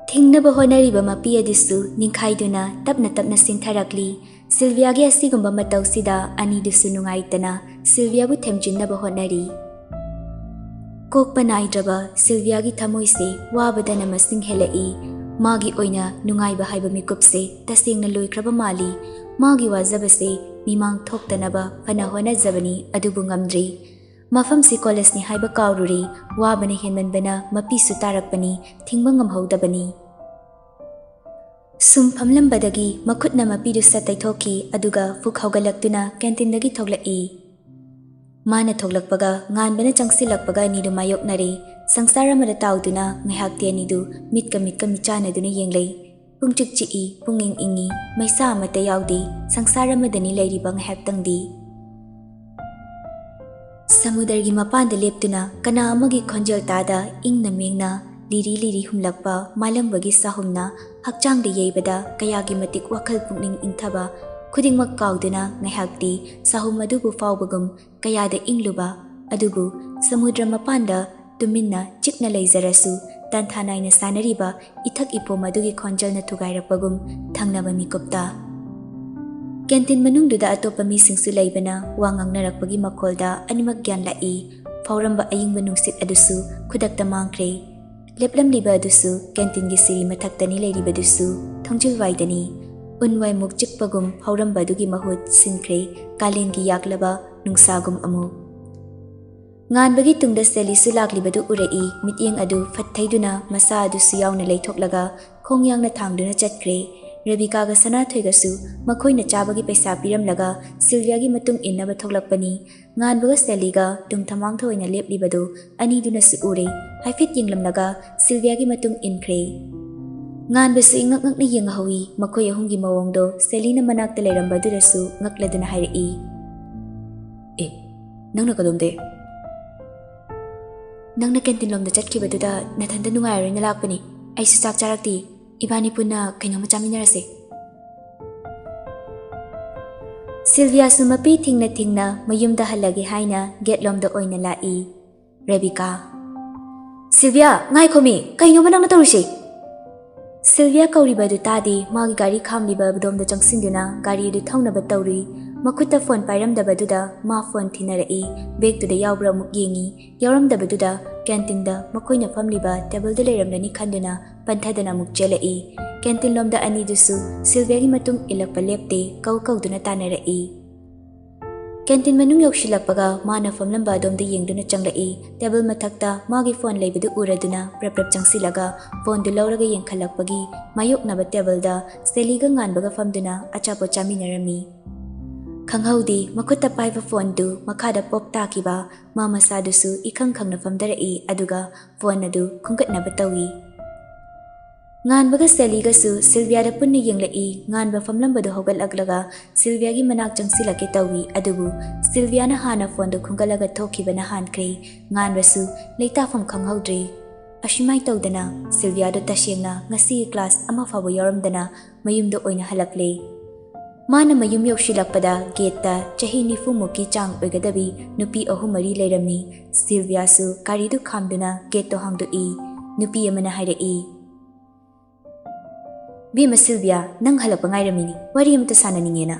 ꯊꯤꯡꯅꯕ ꯍꯣꯠꯅꯔꯤꯕ ꯃꯄꯤ ꯑꯗꯨꯁꯨ ꯅꯤꯡꯈꯥꯏꯗꯨꯅ ꯇꯞꯅ ꯇꯞꯅ ꯆꯤꯟꯊꯔꯛꯂꯤ꯫ ꯁꯤꯜꯚꯤꯌꯥꯒꯤ ꯑꯁꯤꯒꯨꯝꯕ ꯃꯇꯧꯁꯤꯗ ꯑꯅꯤꯗꯨꯁꯨ ꯅꯨꯡꯉꯥꯏꯇꯅ ꯁꯤꯜꯚꯤꯌꯥꯕꯨ ꯊꯦꯝꯖꯤꯟꯅꯕ ꯍꯣꯠꯅꯔꯤ꯫ ꯀꯣꯛꯄ ꯅꯥꯏꯗ꯭ꯔꯕ ꯁꯤꯜꯚꯤꯌꯥꯒꯤ ꯊꯃꯣꯏꯁꯦ ꯋꯥꯕꯗꯅ ꯃꯁꯤꯡ ꯍꯦꯜꯂꯛꯏ꯫ ꯃꯥꯒꯤ ꯑꯣꯏꯅ ꯅꯨꯡꯉꯥꯏꯕ ꯍꯥꯏꯕ ꯃꯤꯀꯨꯞꯁꯦ ꯇꯁꯦꯡꯅ ꯂꯣꯏꯈ꯭ꯔꯕ ꯃꯥꯜꯂꯤ꯫ ꯃꯥꯒꯤ ꯋꯥꯖꯕꯁꯦ ꯃꯤꯃꯥꯡ ꯊꯣꯛꯇꯅꯕ ꯐꯅ ꯍꯣꯠꯅꯖꯕꯅꯤ, ꯑꯗꯨꯕꯨ ꯉꯝꯗ꯭ꯔꯤ꯫ ꯃꯐꯝꯁꯤ collegeꯅꯤ ꯍꯥꯏꯕ ꯀꯥꯎꯔꯨꯔꯦ꯫ ꯋꯥꯕꯅ ꯍꯦꯟꯃꯟꯕꯅ ꯃꯄꯤꯁꯨ ꯇꯥꯔꯛꯄꯅꯤ, ꯊꯤꯡꯕ ꯉꯝꯍꯧꯗꯕꯅꯤ꯫ ꯁꯨꯝ ꯐꯝꯂꯝꯕꯗꯒꯤ ꯃꯈꯨꯠꯅ ꯃꯄꯤꯗꯨ ꯁꯠ ꯇꯩꯊꯣꯛꯈꯤ, ꯑꯗꯨꯒ ꯐꯨꯛ ꯍꯧꯒꯠꯂꯛꯇꯨꯅ canteen ꯗꯒꯤ ꯊꯣꯛꯂꯛꯏ꯫ ꯃꯥꯅ ꯊꯣꯛꯂꯛꯄꯒ ꯉꯥꯟꯕꯅ ꯆꯪꯁꯤꯜꯂꯛꯄꯒ ꯑꯅꯤꯗꯨ ꯃꯥꯌꯣꯛꯅꯔꯦ꯫ ꯁꯪꯁꯥꯔ ꯑꯃꯗ ꯇꯥꯎꯗꯨꯅ ꯉꯥꯏꯍꯥꯛꯇꯤ ꯑꯅꯤꯗꯨ ꯃꯤꯠꯀ ꯃꯤꯠꯀ ꯃꯤꯆꯥꯟꯅꯗꯨꯅ ꯌꯦꯡꯂꯩ꯫ ꯄꯨꯡꯆꯤꯛ ꯆꯤꯛꯏ, ꯄꯨꯡꯏꯪ ꯏꯪꯏ, ꯃꯩꯁꯥ ꯑꯃꯠꯇ ꯌꯥꯎꯗꯦ, ꯁꯪꯁꯥꯔ ꯑꯃꯗꯅꯤ ꯂꯩꯔꯤꯕ ꯉꯥꯏꯍꯥꯛꯇꯪꯗꯤ꯫ ꯁꯃꯨꯗ꯭ꯔꯒꯤ ꯃꯄꯥꯟꯗ ꯂꯦꯞꯇꯨꯅ ꯀꯅꯥ ꯑꯃꯒꯤ ꯈꯣꯟꯖꯦꯜ ꯇꯥꯗ ꯏꯪꯅ ꯃꯦꯡꯅ ꯂꯤꯔꯤ ꯂꯤꯔꯤ ꯍꯨꯝꯂꯛꯄ ꯃꯥꯂꯪꯕꯒꯤ ꯁꯥꯍꯨꯝꯅ ꯍꯛꯆꯥꯡꯗ ꯌꯩꯕꯗ ꯀꯌꯥꯒꯤ ꯃꯇꯤꯛ ꯋꯥꯈꯜ ꯄꯨꯛꯅꯤꯡ ꯏꯪꯊꯕ ꯈꯨꯗꯤꯡꯃꯛ ꯀꯥꯎꯗꯨꯅ ꯉꯥꯏꯍꯥꯛꯇꯤ ꯁꯥꯍꯨꯝ ꯑꯗꯨꯕꯨ ꯐꯥꯎꯕꯒꯨꯝ ꯀꯌꯥꯗ ꯏꯪꯂꯨꯕ ꯑꯗꯨꯕꯨ ꯁꯃꯨꯗ꯭ꯔ ꯃꯄꯥꯟꯗ ꯇꯨꯃꯤꯟꯅ ꯆꯤꯛꯅ ꯂꯩꯖꯔꯁꯨ ꯇꯥꯟꯊꯥ ꯅꯥꯏꯅ ꯁꯥꯟꯅꯔꯤꯕ ꯏꯊꯛ ꯏꯄꯣꯝ ꯑꯗꯨꯒꯤ ꯈꯣꯟꯖꯦꯜꯅ ꯊꯨꯒꯥꯏꯔꯛꯄꯒꯨꯝ ꯊꯪꯅꯕ ꯃꯤꯀꯨꯞꯇ꯫ ꯀꯦꯟꯇꯤꯟ ꯃꯅꯨꯡꯗꯨꯗ ꯑꯇꯣꯞꯄ ꯃꯤꯁꯤꯡꯁꯨ ꯂꯩꯕꯅ ꯋꯥ ꯉꯥꯡꯅꯔꯛꯄꯒꯤ ꯃꯈꯣꯜꯗ ꯑꯅꯤꯃꯛ ꯒ꯭ꯌꯥꯟ ꯂꯥꯛꯏ꯫ ꯐꯥꯎꯔꯝꯕ ꯑꯏꯪꯕ ꯅꯨꯡꯁꯤꯠ ꯑꯗꯨꯁꯨ ꯈꯨꯗꯛꯇ ꯃꯥꯡꯈ꯭ꯔꯦ꯫ ꯂꯦꯞꯂꯝꯂꯤꯕ ꯑꯗꯨꯁꯨ ꯀꯦꯟꯇꯤꯟꯒꯤ ꯁꯤꯔꯤ ꯃꯊꯛꯇꯅꯤ ꯂꯩꯔꯤꯕꯗꯨꯁꯨ꯫ ꯊꯣꯡꯖꯤꯜ ꯋꯥꯏꯗꯅꯤ꯫ ꯎꯟ ꯋꯥꯏꯃꯨꯛ ꯆꯤꯛꯄꯒꯨꯝ ꯐꯥꯎꯔꯝꯕ ꯑꯗꯨꯒꯤ ꯃꯍꯨꯠ ꯁꯤꯟꯈ꯭ꯔꯦ, ꯀꯥꯂꯦꯟꯒꯤ ꯌꯥꯛꯂꯕ ꯅꯨꯡꯁꯥꯒꯨꯝ ꯑꯃꯨꯛ꯫ ꯉꯥꯟꯕꯒꯤ ꯇꯨꯡꯗ ꯁꯦꯂꯤꯁꯨ ꯂꯥꯛꯂꯤꯕꯗꯨ ꯎꯔꯛꯏ꯫ ꯃꯤꯠꯌꯦꯡ ꯑꯗꯨ ꯐꯠ ꯊꯩꯗꯨꯅ ꯃꯁꯥ ꯑꯗꯨꯁꯨ ꯌꯥꯎꯅ ꯂꯩꯊꯣꯛꯂꯒ ꯈꯣꯡ ꯌꯥꯡꯅ ꯊꯥꯡꯗꯨꯅ ꯆꯠꯈ꯭ꯔꯦ꯫ ꯔꯦꯕꯤꯀꯥꯒ ꯁꯅꯥꯊꯣꯏꯒꯁꯨ ꯃꯈꯣꯏꯅ ꯆꯥꯕꯒꯤ ꯄꯩꯁꯥ ꯄꯤꯔꯝꯂꯒ ꯁꯤꯜꯚꯤꯌꯥꯒꯤ ꯃꯇꯨꯡ ꯏꯟꯅꯕ ꯊꯣꯛꯂꯛꯄꯅꯤ꯫ ꯉꯥꯟꯕꯒ ꯁꯦꯂꯤꯒ ꯇꯨꯡ ꯊꯃꯥꯡꯊ ꯑꯣꯏꯅ ꯂꯦꯞꯂꯤꯕꯗꯨ ꯑꯅꯤꯗꯨꯅꯁꯨ ꯎꯔꯦ꯫ ꯍꯥꯏꯐꯦꯠ ꯌꯦꯡꯂꯝꯂꯒ ꯁꯤꯜꯚꯤꯌꯥꯒꯤ ꯃꯇꯨꯡ ꯏꯟꯈ꯭ꯔꯦ꯫ ꯉꯥꯟꯕꯁꯨ ꯏꯉꯛ ꯉꯛꯅ ꯌꯦꯡꯍꯧꯏ꯫ ꯃꯈꯣꯏ ꯑꯍꯨꯝꯒꯤ ꯃꯑꯣꯡꯗꯣ ꯁꯦꯂꯤꯅ ꯃꯅꯥꯛꯇ ꯂꯩꯔꯝꯕꯗꯨꯗꯁꯨ ꯉꯛꯂꯗꯨꯅ ꯍꯥꯏꯔꯛꯏ, "ꯑꯦ, ꯅꯪꯅ ꯀꯗꯣꯝꯗꯩ?" "ꯅꯪꯅ ꯀꯦꯟꯇꯤꯟ ꯂꯣꯝꯗ ꯆꯠꯈꯤꯕꯗꯨꯗ ꯅꯊꯟꯗ ꯅꯨꯡꯉꯥꯏꯔꯔꯣꯏꯅ ꯂꯥꯛꯄꯅꯤ꯫ ꯑꯩꯁꯨ ꯆꯥꯛ ꯆꯥꯔꯛꯇꯤ꯫ ꯏꯕꯥꯅꯤ ꯄꯨꯟꯅ ꯀꯩꯅꯣꯝꯃ ꯆꯥꯃꯤꯟꯅꯔꯁꯦ꯫" ꯁꯤꯜꯚꯤꯌꯥꯁꯨ ꯃꯄꯤ ꯊꯤꯡꯅ ꯊꯤꯡꯅ ꯃꯌꯨꯝꯗ ꯍꯜꯂꯒꯦ ꯍꯥꯏꯅ ꯒꯦꯠꯂꯣꯝꯗ ꯑꯣꯏꯅ ꯂꯥꯛꯏ꯫ ꯔꯦꯕꯤꯀꯥ, "ꯁꯤꯜꯚꯤꯌꯥ, ꯉꯥꯏꯈꯣꯃꯤ, ꯀꯩꯅꯣꯕ ꯅꯪꯅ ꯇꯧꯔꯤꯁꯦ?" ꯁꯤꯜꯚꯤꯌꯥ ꯀꯧꯔꯤꯕ ꯑꯗꯨ ꯇꯥꯗꯦ꯫ ꯃꯥꯒꯤ ꯒꯥꯔꯤ ꯈꯥꯝꯂꯤꯕ ꯑꯗꯣꯝꯗ ꯆꯪꯁꯤꯟꯗꯨꯅ ꯒꯥꯔꯤ ꯑꯗꯨ ꯊꯧꯅꯕ ꯇꯧꯔꯤ꯫ ꯃꯈꯨꯠꯇ ꯐꯣꯟ ꯄꯥꯏꯔꯝꯗꯕꯗꯨꯗ ꯃꯥ ꯐꯣꯟ ꯊꯤꯅꯔꯛꯏ꯫ ꯕꯦꯒꯇꯨꯗ ꯌꯥꯎꯕ꯭ꯔꯥ ꯑꯃꯨꯛ ꯌꯦꯡꯉꯤ꯫ ꯌꯥꯎꯔꯝꯗꯕꯗꯨꯗ ꯀꯦꯟꯇꯤꯟꯗ ꯃꯈꯣꯏꯅ ꯐꯝꯂꯤꯕ ꯇꯦꯕꯜꯗ ꯂꯩꯔꯝꯂꯅꯤ ꯈꯟꯗꯨꯅ ꯄꯟꯊꯗꯅ ꯑꯃꯨꯛ ꯆꯦꯜꯂꯛꯏ꯫ ꯀꯦꯟꯇꯤꯟ ꯂꯣꯝꯗ ꯑꯅꯤꯗꯨꯁꯨ ꯁꯤꯜꯚꯤꯌꯥꯒꯤ ꯃꯇꯨꯡ ꯏꯜꯂꯛꯄ ꯂꯦꯞꯇꯦ, ꯀꯧ ꯀꯧꯗꯨꯅ ꯇꯥꯟꯅꯔꯛꯏ꯫ ꯀꯦꯟꯇꯤꯟ ꯃꯅꯨꯡ ꯌꯧꯁꯤꯜꯂꯛꯄꯒ ꯃꯥꯅ ꯐꯝꯂꯝꯕ ꯑꯗꯣꯝꯗ ꯌꯦꯡꯗꯨꯅ ꯆꯪꯂꯛꯏ꯫ ꯇꯦꯕꯜ ꯃꯊꯛꯇ ꯃꯥꯒꯤ ꯐꯣꯟ ꯂꯩꯕꯗꯨ ꯎꯔꯗꯨꯅ ꯄ꯭ꯔꯞ ꯄ꯭ꯔꯞ ꯆꯪꯁꯤꯜꯂꯒ ꯐꯣꯟꯗꯨ ꯂꯧꯔꯒ ꯌꯦꯡꯈꯠꯂꯛꯄꯒꯤ ꯃꯥꯌꯣꯛꯅꯕ ꯇꯦꯕꯜꯗ ꯁꯦꯂꯤꯒ ꯉꯥꯟꯕꯒ ꯐꯝꯗꯨꯅ ꯑꯆꯥꯄꯣꯠ ꯆꯥꯃꯤꯟꯅꯔꯝꯃꯤ꯫ ꯈꯪꯍꯧꯗꯦ, ꯃꯈꯨꯠꯇ ꯄꯥꯏꯕ ꯐꯣꯟꯗꯨ ꯃꯈꯥꯗ ꯄꯣꯞ ꯇꯥꯈꯤꯕ, ꯃꯥ ꯃꯁꯥꯗꯨꯁꯨ ꯏꯈꯪ ꯈꯪꯅ ꯐꯝꯊꯔꯛꯏ, ꯑꯗꯨꯒ ꯐꯣꯟ ꯑꯗꯨ ꯈꯨꯝꯒꯠꯅꯕ ꯇꯧꯏ꯫ ꯉꯥꯟꯕꯒ ꯁꯦꯂꯤꯒꯁꯨ ꯁꯤꯜꯚꯤꯌꯥꯗ ꯄꯨꯟꯅ ꯌꯦꯡꯂꯛꯏ꯫ ꯉꯥꯟꯕ ꯐꯝꯂꯝꯕꯗꯨ ꯍꯧꯒꯠꯂꯛꯂꯒ ꯁꯤꯜꯚꯤꯌꯥꯒꯤ ꯃꯅꯥꯛ ꯆꯪꯁꯤꯜꯂꯛꯀꯦ ꯇꯧꯏ, ꯑꯗꯨꯕꯨ ꯁꯤꯜꯚꯤꯌꯥꯅ ꯍꯥꯟꯅ ꯐꯣꯟꯗꯨ ꯈꯨꯝꯒꯠꯂꯒ ꯊꯣꯛꯈꯤꯕꯅ ꯍꯥꯟꯈ꯭ꯔꯦ꯫ ꯉꯥꯟꯕꯁꯨ ꯂꯩꯇꯥꯐꯝ ꯈꯪꯍꯧꯗ꯭ꯔꯦ꯫ ꯑꯁꯨꯃꯥꯏ ꯇꯧꯗꯅ ꯁꯤꯜꯚꯤꯌꯥꯗꯣ ꯇꯁꯦꯡꯅ ꯉꯁꯤꯒꯤ ꯀ꯭ꯂꯥꯁ ꯑꯃ ꯐꯥꯎꯕ ꯌꯥꯎꯔꯝꯗꯅ ꯃꯌꯨꯝꯗ ꯑꯣꯏꯅ ꯍꯜꯂꯛꯂꯦ꯫ ꯃꯥꯅ ꯃꯌꯨꯝ ꯌꯧꯁꯤꯜꯂꯛꯄꯗ ꯒꯦꯠꯇ ꯆꯍꯤ ꯅꯤꯐꯨꯃꯨꯛꯀꯤ ꯆꯥꯡ ꯑꯣꯏꯒꯗꯕꯤ ꯅꯨꯄꯤ ꯑꯍꯨꯝ ꯃꯔꯤ ꯂꯩꯔꯝꯃꯤ꯫ ꯁꯤꯜꯚꯤꯌꯥꯁꯨ ꯒꯥꯔꯤꯗꯨ ꯈꯥꯝꯗꯨꯅ ꯒꯦꯠꯇꯣ ꯍꯥꯡꯗꯣꯛꯏ꯫ ꯅꯨꯄꯤ ꯑꯃꯅ ꯍꯥꯏꯔꯛꯏ, "ꯏꯕꯦꯝꯃ ꯁꯤꯜꯚꯤꯌꯥ, ꯅꯪ ꯍꯜꯂꯛꯄ ꯉꯥꯏꯔꯝꯃꯤꯅꯤ, ꯋꯥꯔꯤ ꯑꯃꯇ ꯁꯥꯟꯅꯅꯤꯡꯉꯦꯅ꯫"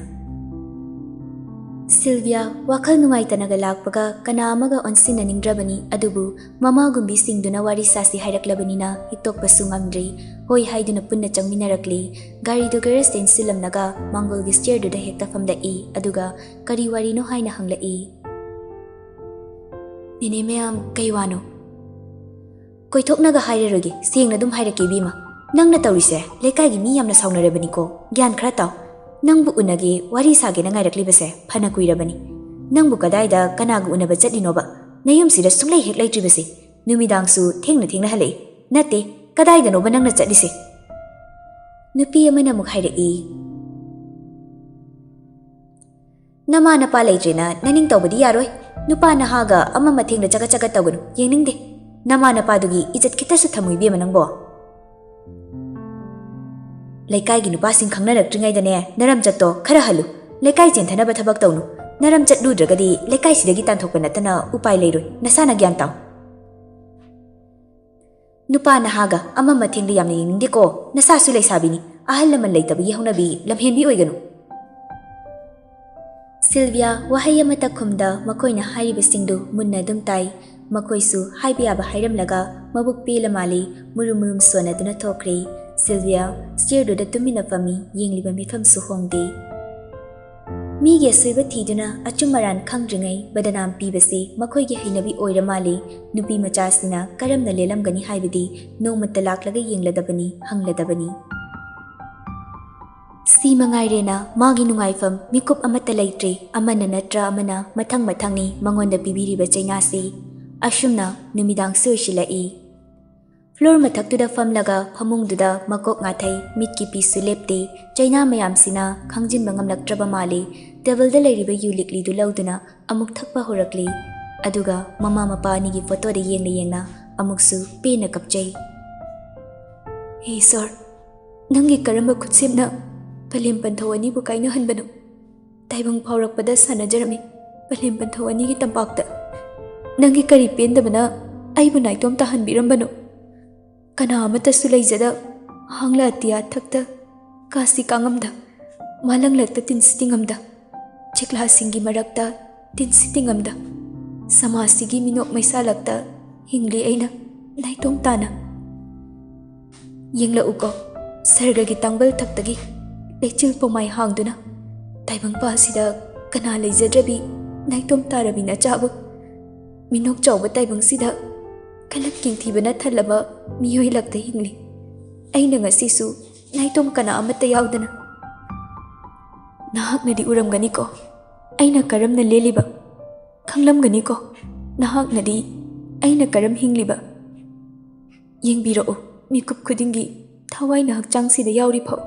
ꯁꯤꯜꯚꯤꯌꯥ ꯋꯥꯈꯜ ꯅꯨꯡꯉꯥꯏꯇꯅꯒ ꯂꯥꯛꯄꯒ ꯀꯅꯥ ꯑꯃꯒ ꯑꯣꯟꯁꯤꯟꯅꯅꯤꯡꯗ꯭ꯔꯕꯅꯤ, ꯑꯗꯨꯕꯨ ꯃꯃꯥꯒꯨꯝꯕꯤꯁꯤꯡꯗꯨꯅ ꯋꯥꯔꯤ ꯁꯥꯁꯤ ꯍꯥꯏꯔꯛꯂꯕꯅꯤꯅ ꯍꯤꯛꯇꯣꯛꯄꯁꯨ ꯉꯝꯗ꯭ꯔꯤ꯫ ꯍꯣꯏ ꯍꯥꯏꯗꯨꯅ ꯄꯨꯟꯅ ꯆꯪꯃꯤꯟꯅꯔꯛꯂꯤ꯫ ꯒꯥꯔꯤꯗꯨ ꯒꯦꯔꯦꯖꯇ ꯏꯟꯁꯤꯜꯂꯝꯂꯒ ꯃꯥꯡꯒꯣꯜꯒꯤ ꯁ꯭ꯇꯤꯌꯔꯗꯨꯗ ꯍꯦꯛꯇ ꯐꯝꯂꯛꯏ, ꯑꯗꯨꯒ ꯀꯔꯤ ꯋꯥꯔꯤꯅꯣ ꯍꯥꯏꯅ ꯍꯪꯂꯛꯏ꯫ "ꯅꯦꯅꯦ ꯃꯌꯥꯝ, ꯀꯩ ꯋꯥꯅꯣ?" "ꯀꯣꯏꯊꯣꯛꯅꯒ ꯍꯥꯏꯔꯔꯣꯏꯒꯦ, ꯁꯦꯡꯅ ꯑꯗꯨꯝ ꯍꯥꯏꯔꯛꯀꯦ ꯏꯕꯦꯝꯃ꯫ ꯅꯪꯅ ꯇꯧꯔꯤꯁꯦ ꯂꯩꯀꯥꯏꯒꯤ ꯃꯤ ꯌꯥꯝꯅ ꯁꯥꯎꯅꯔꯕꯅꯤꯀꯣ꯫ ꯒ꯭ꯌꯥꯟ ꯈꯔ ꯇꯥꯎ꯫ ꯅꯪꯕꯨ ꯎꯅꯒꯦ, ꯋꯥꯔꯤ ꯁꯥꯒꯦꯅ ꯉꯥꯏꯔꯛꯂꯤꯕꯁꯦ ꯐꯅ ꯀꯨꯏꯔꯕꯅꯤ꯫ ꯅꯪꯕꯨ ꯀꯗꯥꯏꯗ ꯀꯅꯥꯒ ꯎꯅꯕ ꯆꯠꯂꯤꯅꯣꯕ? ꯅꯌꯨꯝꯁꯤꯗ ꯁꯨꯡꯂꯩ ꯍꯦꯛ ꯂꯩꯇ꯭ꯔꯤꯕꯁꯤ꯫ ꯅꯨꯃꯤꯗꯥꯡꯁꯨ ꯊꯦꯡꯅ ꯊꯦꯡꯅ ꯍꯜꯂꯛꯏ꯫ ꯅꯠꯇꯦ, ꯀꯗꯥꯏꯗꯅꯣꯕ ꯅꯪꯅ ꯆꯠꯂꯤꯁꯦ?" ꯅꯨꯄꯤ ꯑꯃꯅ ꯑꯃꯨꯛ ꯍꯥꯏꯔꯛꯏ꯫ "ꯅꯃꯥ ꯅꯄꯥ ꯂꯩꯇ꯭ꯔꯦꯅ ꯅꯅꯤꯡ ꯇꯧꯕꯗꯤ ꯌꯥꯔꯣꯏ꯫ ꯅꯨꯄꯥ ꯅꯍꯥꯒ ꯑꯃ ꯃꯊꯦꯡꯗ ꯆꯒꯠ ꯆꯒꯠ ꯇꯧꯒꯅꯨ, ꯌꯦꯡꯅꯤꯡꯗꯦ꯫ ꯅꯃꯥ ꯅꯄꯥꯗꯨꯒꯤ ꯏꯖꯠ ꯈꯤꯇꯁꯨ ꯊꯝꯃꯨ ꯏꯕꯦꯝꯃ ꯅꯪꯕꯣ꯫ ꯂꯩꯀꯥꯏꯒꯤ ꯅꯨꯄꯥꯁꯤꯡ ꯈꯪꯅꯔꯛꯇ꯭ꯔꯤꯉꯩꯗꯅꯦ, ꯅꯔꯝꯆꯠꯇꯣ ꯈꯔ ꯍꯜꯂꯨ꯫ ꯂꯩꯀꯥꯏ ꯆꯦꯟꯊꯅꯕ ꯊꯕꯛ ꯇꯧꯅꯨ꯫ ꯅꯔꯝꯆꯠ ꯂꯨꯗ꯭ꯔꯒꯗꯤ ꯂꯩꯀꯥꯏꯁꯤꯗꯒꯤ ꯇꯥꯟꯊꯣꯛꯄ ꯅꯠꯇꯅ ꯎꯄꯥꯏ ꯂꯩꯔꯣꯏ꯫ ꯅꯁꯥꯅ ꯒ꯭ꯌꯥꯟ ꯇꯥꯎ꯫" "ꯅꯨꯄꯥ ꯅꯍꯥꯒ ꯑꯃ ꯃꯊꯦꯡꯗ ꯌꯥꯝꯅ ꯌꯦꯡꯅꯤꯡꯗꯦꯀꯣ꯫ ꯅꯁꯥꯁꯨ ꯂꯩꯁꯥꯕꯤꯅꯤ, ꯑꯍꯜ ꯂꯃꯟ ꯂꯩꯇꯕꯒꯤ ꯍꯧꯅꯕꯤ ꯂꯝꯍꯦꯟꯕꯤ ꯑꯣꯏꯒꯅꯨ꯫" ꯁꯤꯜꯚꯤꯌꯥ ꯋꯥꯍꯩ ꯑꯃꯠꯇ ꯈꯨꯝꯗ ꯃꯈꯣꯏꯅ ꯍꯥꯏꯔꯤꯕꯁꯤꯡꯗꯨ ꯃꯨꯟꯅ ꯑꯗꯨꯝ ꯇꯥꯏ꯫ ꯃꯈꯣꯏꯁꯨ ꯍꯥꯏꯕ ꯌꯥꯕ ꯍꯥꯏꯔꯝꯂꯒ ꯃꯕꯨꯛ ꯄꯦꯜꯂ ꯃꯥꯜꯂꯤ, ꯃꯨꯔꯨꯝ ꯃꯨꯔꯨꯝ ꯁꯣꯟꯅꯗꯨꯅ ꯊꯣꯛꯈ꯭ꯔꯦ꯫ ꯁꯤꯜꯚꯤꯌꯥ ꯁ꯭ꯇꯤꯌꯔꯗꯨꯗ ꯇꯨꯃꯤꯟꯅ ꯐꯝꯃꯤ, ꯌꯦꯡꯂꯤꯕ ꯃꯤꯐꯝꯁꯨ ꯍꯣꯡꯗꯦ꯫ ꯃꯤꯒꯤ ꯑꯁꯣꯏꯕ ꯊꯤꯗꯨꯅ ꯑꯆꯨꯝ ꯑꯔꯥꯟ ꯈꯪꯗ꯭ꯔꯤꯉꯩ ꯕꯗꯅꯥꯝ ꯄꯤꯕꯁꯤ ꯃꯈꯣꯏꯒꯤ ꯍꯩꯅꯕꯤ ꯑꯣꯏꯔ ꯃꯥꯜꯂꯤ꯫ ꯅꯨꯄꯤ ꯃꯆꯥꯁꯤꯅ ꯀꯔꯝꯅ ꯂꯦꯜꯂꯝꯒꯅꯤ ꯍꯥꯏꯕꯗꯤ ꯅꯣꯡꯃꯇ ꯂꯥꯛꯂꯒ ꯌꯦꯡꯂꯗꯕꯅꯤ, ꯍꯪꯂꯗꯕꯅꯤ꯫ ꯁꯤ ꯃꯉꯥꯏꯔꯦꯅ ꯃꯥꯒꯤ ꯅꯨꯡꯉꯥꯏꯐꯝ ꯃꯤꯀꯨꯞ ꯑꯃꯠꯇ ꯂꯩꯇ꯭ꯔꯦ꯫ ꯑꯃꯅ ꯅꯠꯇ꯭ꯔ ꯑꯃꯅ ꯃꯊꯪ ꯃꯊꯪꯅꯤ ꯃꯉꯣꯟꯗ ꯄꯤꯕꯤꯔꯤꯕ ꯆꯩꯅꯥꯁꯤ꯫ ꯑꯁꯨꯝꯅ ꯅꯨꯃꯤꯗꯥꯡꯁꯨ ꯑꯣꯏꯁꯤꯜꯂꯛꯏ꯫ ꯐ꯭ꯂꯣꯔ ꯃꯊꯛꯇꯨꯗ ꯐꯝꯂꯒ ꯐꯃꯨꯡꯗꯨꯗ ꯃꯀꯣꯛ ꯉꯥꯊꯩ, ꯃꯤꯠꯀꯤ ꯄꯤꯁꯨ ꯂꯦꯞꯇꯦ꯫ ꯆꯩꯅꯥ ꯃꯌꯥꯝꯁꯤꯅ ꯈꯪꯖꯤꯟꯕ ꯉꯝꯂꯛꯇ꯭ꯔꯕ ꯃꯥꯜꯂꯤ꯫ ꯇꯦꯕꯜꯗ ꯂꯩꯔꯤꯕ ꯌꯨ ꯂꯤꯛꯂꯤꯗꯨ ꯂꯧꯗꯨꯅ ꯑꯃꯨꯛ ꯊꯛꯄ ꯍꯧꯔꯛꯂꯤ꯫ ꯑꯗꯨꯒ ꯃꯃꯥ ꯃꯄꯥ ꯑꯅꯤꯒꯤ ꯐꯣꯇꯣꯗ ꯌꯦꯡꯅ ꯌꯦꯡꯅ ꯑꯃꯨꯛꯁꯨ ꯄꯦꯟꯅ ꯀꯞꯆꯩ꯫ "ꯍꯦ ꯏꯁꯣꯔ, ꯅꯪꯒꯤ ꯀꯔꯝꯕ ꯈꯨꯠꯁꯦꯝꯅ ꯄꯂꯦꯝ ꯄꯟꯊꯧ ꯑꯅꯤꯕꯨ ꯀꯥꯏꯅꯍꯟꯕꯅꯣ? ꯇꯥꯏꯕꯪ ꯐꯥꯎꯔꯛꯄꯗ ꯁꯥꯟꯅꯖꯔꯝꯃꯤ ꯄꯂꯦꯝ ꯄꯟꯊꯧ ꯑꯅꯤꯒꯤ ꯇꯝꯄꯥꯛꯇ꯫ ꯅꯪꯒꯤ ꯀꯔꯤ ꯄꯦꯟꯗꯕꯅ ꯑꯩꯕꯨ ꯅꯥꯏꯇꯣꯝ ꯇꯥꯍꯟꯕꯤꯔꯝꯕꯅꯣ? ꯀꯅꯥ ꯑꯃꯠꯇꯁꯨ ꯂꯩꯖꯗ ꯍꯥꯡꯂ ꯑꯇꯤꯌꯥ ꯊꯛꯇ, ꯀꯥꯁꯤ ꯀꯥꯡꯉꯝꯗ, ꯃꯥꯂꯪꯂꯛꯇ ꯇꯤꯟꯁꯤ ꯇꯤꯡꯉꯝꯗ, ꯆꯦꯛꯂꯥꯁꯤꯡꯒꯤ ꯃꯔꯛꯇ ꯇꯤꯟꯁꯤ ꯇꯤꯡꯉꯝꯗ, ꯁꯃꯥꯖꯁꯤꯒꯤ ꯃꯤꯅꯣꯛ ꯃꯩꯁꯥꯂꯛꯇ ꯍꯤꯡꯂꯤ ꯑꯩꯅ ꯅꯥꯏꯇꯣꯝ ꯇꯥꯅ꯫ ꯌꯦꯡꯂꯛꯎꯀꯣ, ꯁꯔꯒꯒꯤ ꯇꯥꯡꯕꯜ ꯊꯛꯇꯒꯤ ꯂꯩꯆꯤꯜ ꯄꯣꯃꯥꯏ ꯍꯥꯡꯗꯨꯅ, ꯇꯥꯏꯕꯪ ꯄꯥꯁꯤꯗ ꯀꯅꯥ ꯂꯩꯖꯗ꯭ꯔꯕꯤ ꯅꯥꯏꯇꯣꯝ ꯇꯥꯔꯕꯤ ꯅꯆꯥꯕꯨ? ꯃꯤꯅꯣꯛ ꯆꯥꯎꯕ ꯇꯥꯏꯕꯪꯁꯤꯗ ꯀꯂꯛ ꯀꯤꯡꯊꯤꯕꯅ ꯊꯜꯂꯕ ꯃꯤꯑꯣꯏ ꯂꯛꯇ ꯍꯤꯡꯂꯤ ꯑꯩꯅ ꯉꯁꯤꯁꯨ, ꯅꯥꯏꯇꯣꯝ ꯀꯅꯥ ꯑꯃꯠꯇ ꯌꯥꯎꯗꯅ꯫ ꯅꯍꯥꯛꯅꯗꯤ ꯎꯔꯝꯒꯅꯤꯀꯣ, ꯑꯩꯅ ꯀꯔꯝꯅ ꯂꯦꯜꯂꯤꯕ? ꯈꯪꯂꯝꯒꯅꯤꯀꯣ, ꯅꯍꯥꯛꯅꯗꯤ ꯑꯩꯅ ꯀꯔꯝ ꯍꯤꯡꯂꯤꯕ? ꯌꯦꯡꯕꯤꯔꯛꯎ, ꯃꯤꯀꯨꯞ ꯈꯨꯗꯤꯡꯒꯤ ꯊꯋꯥꯏꯅ ꯍꯛꯆꯥꯡꯁꯤꯗ ꯌꯥꯎꯔꯤ ꯐꯥꯎ꯫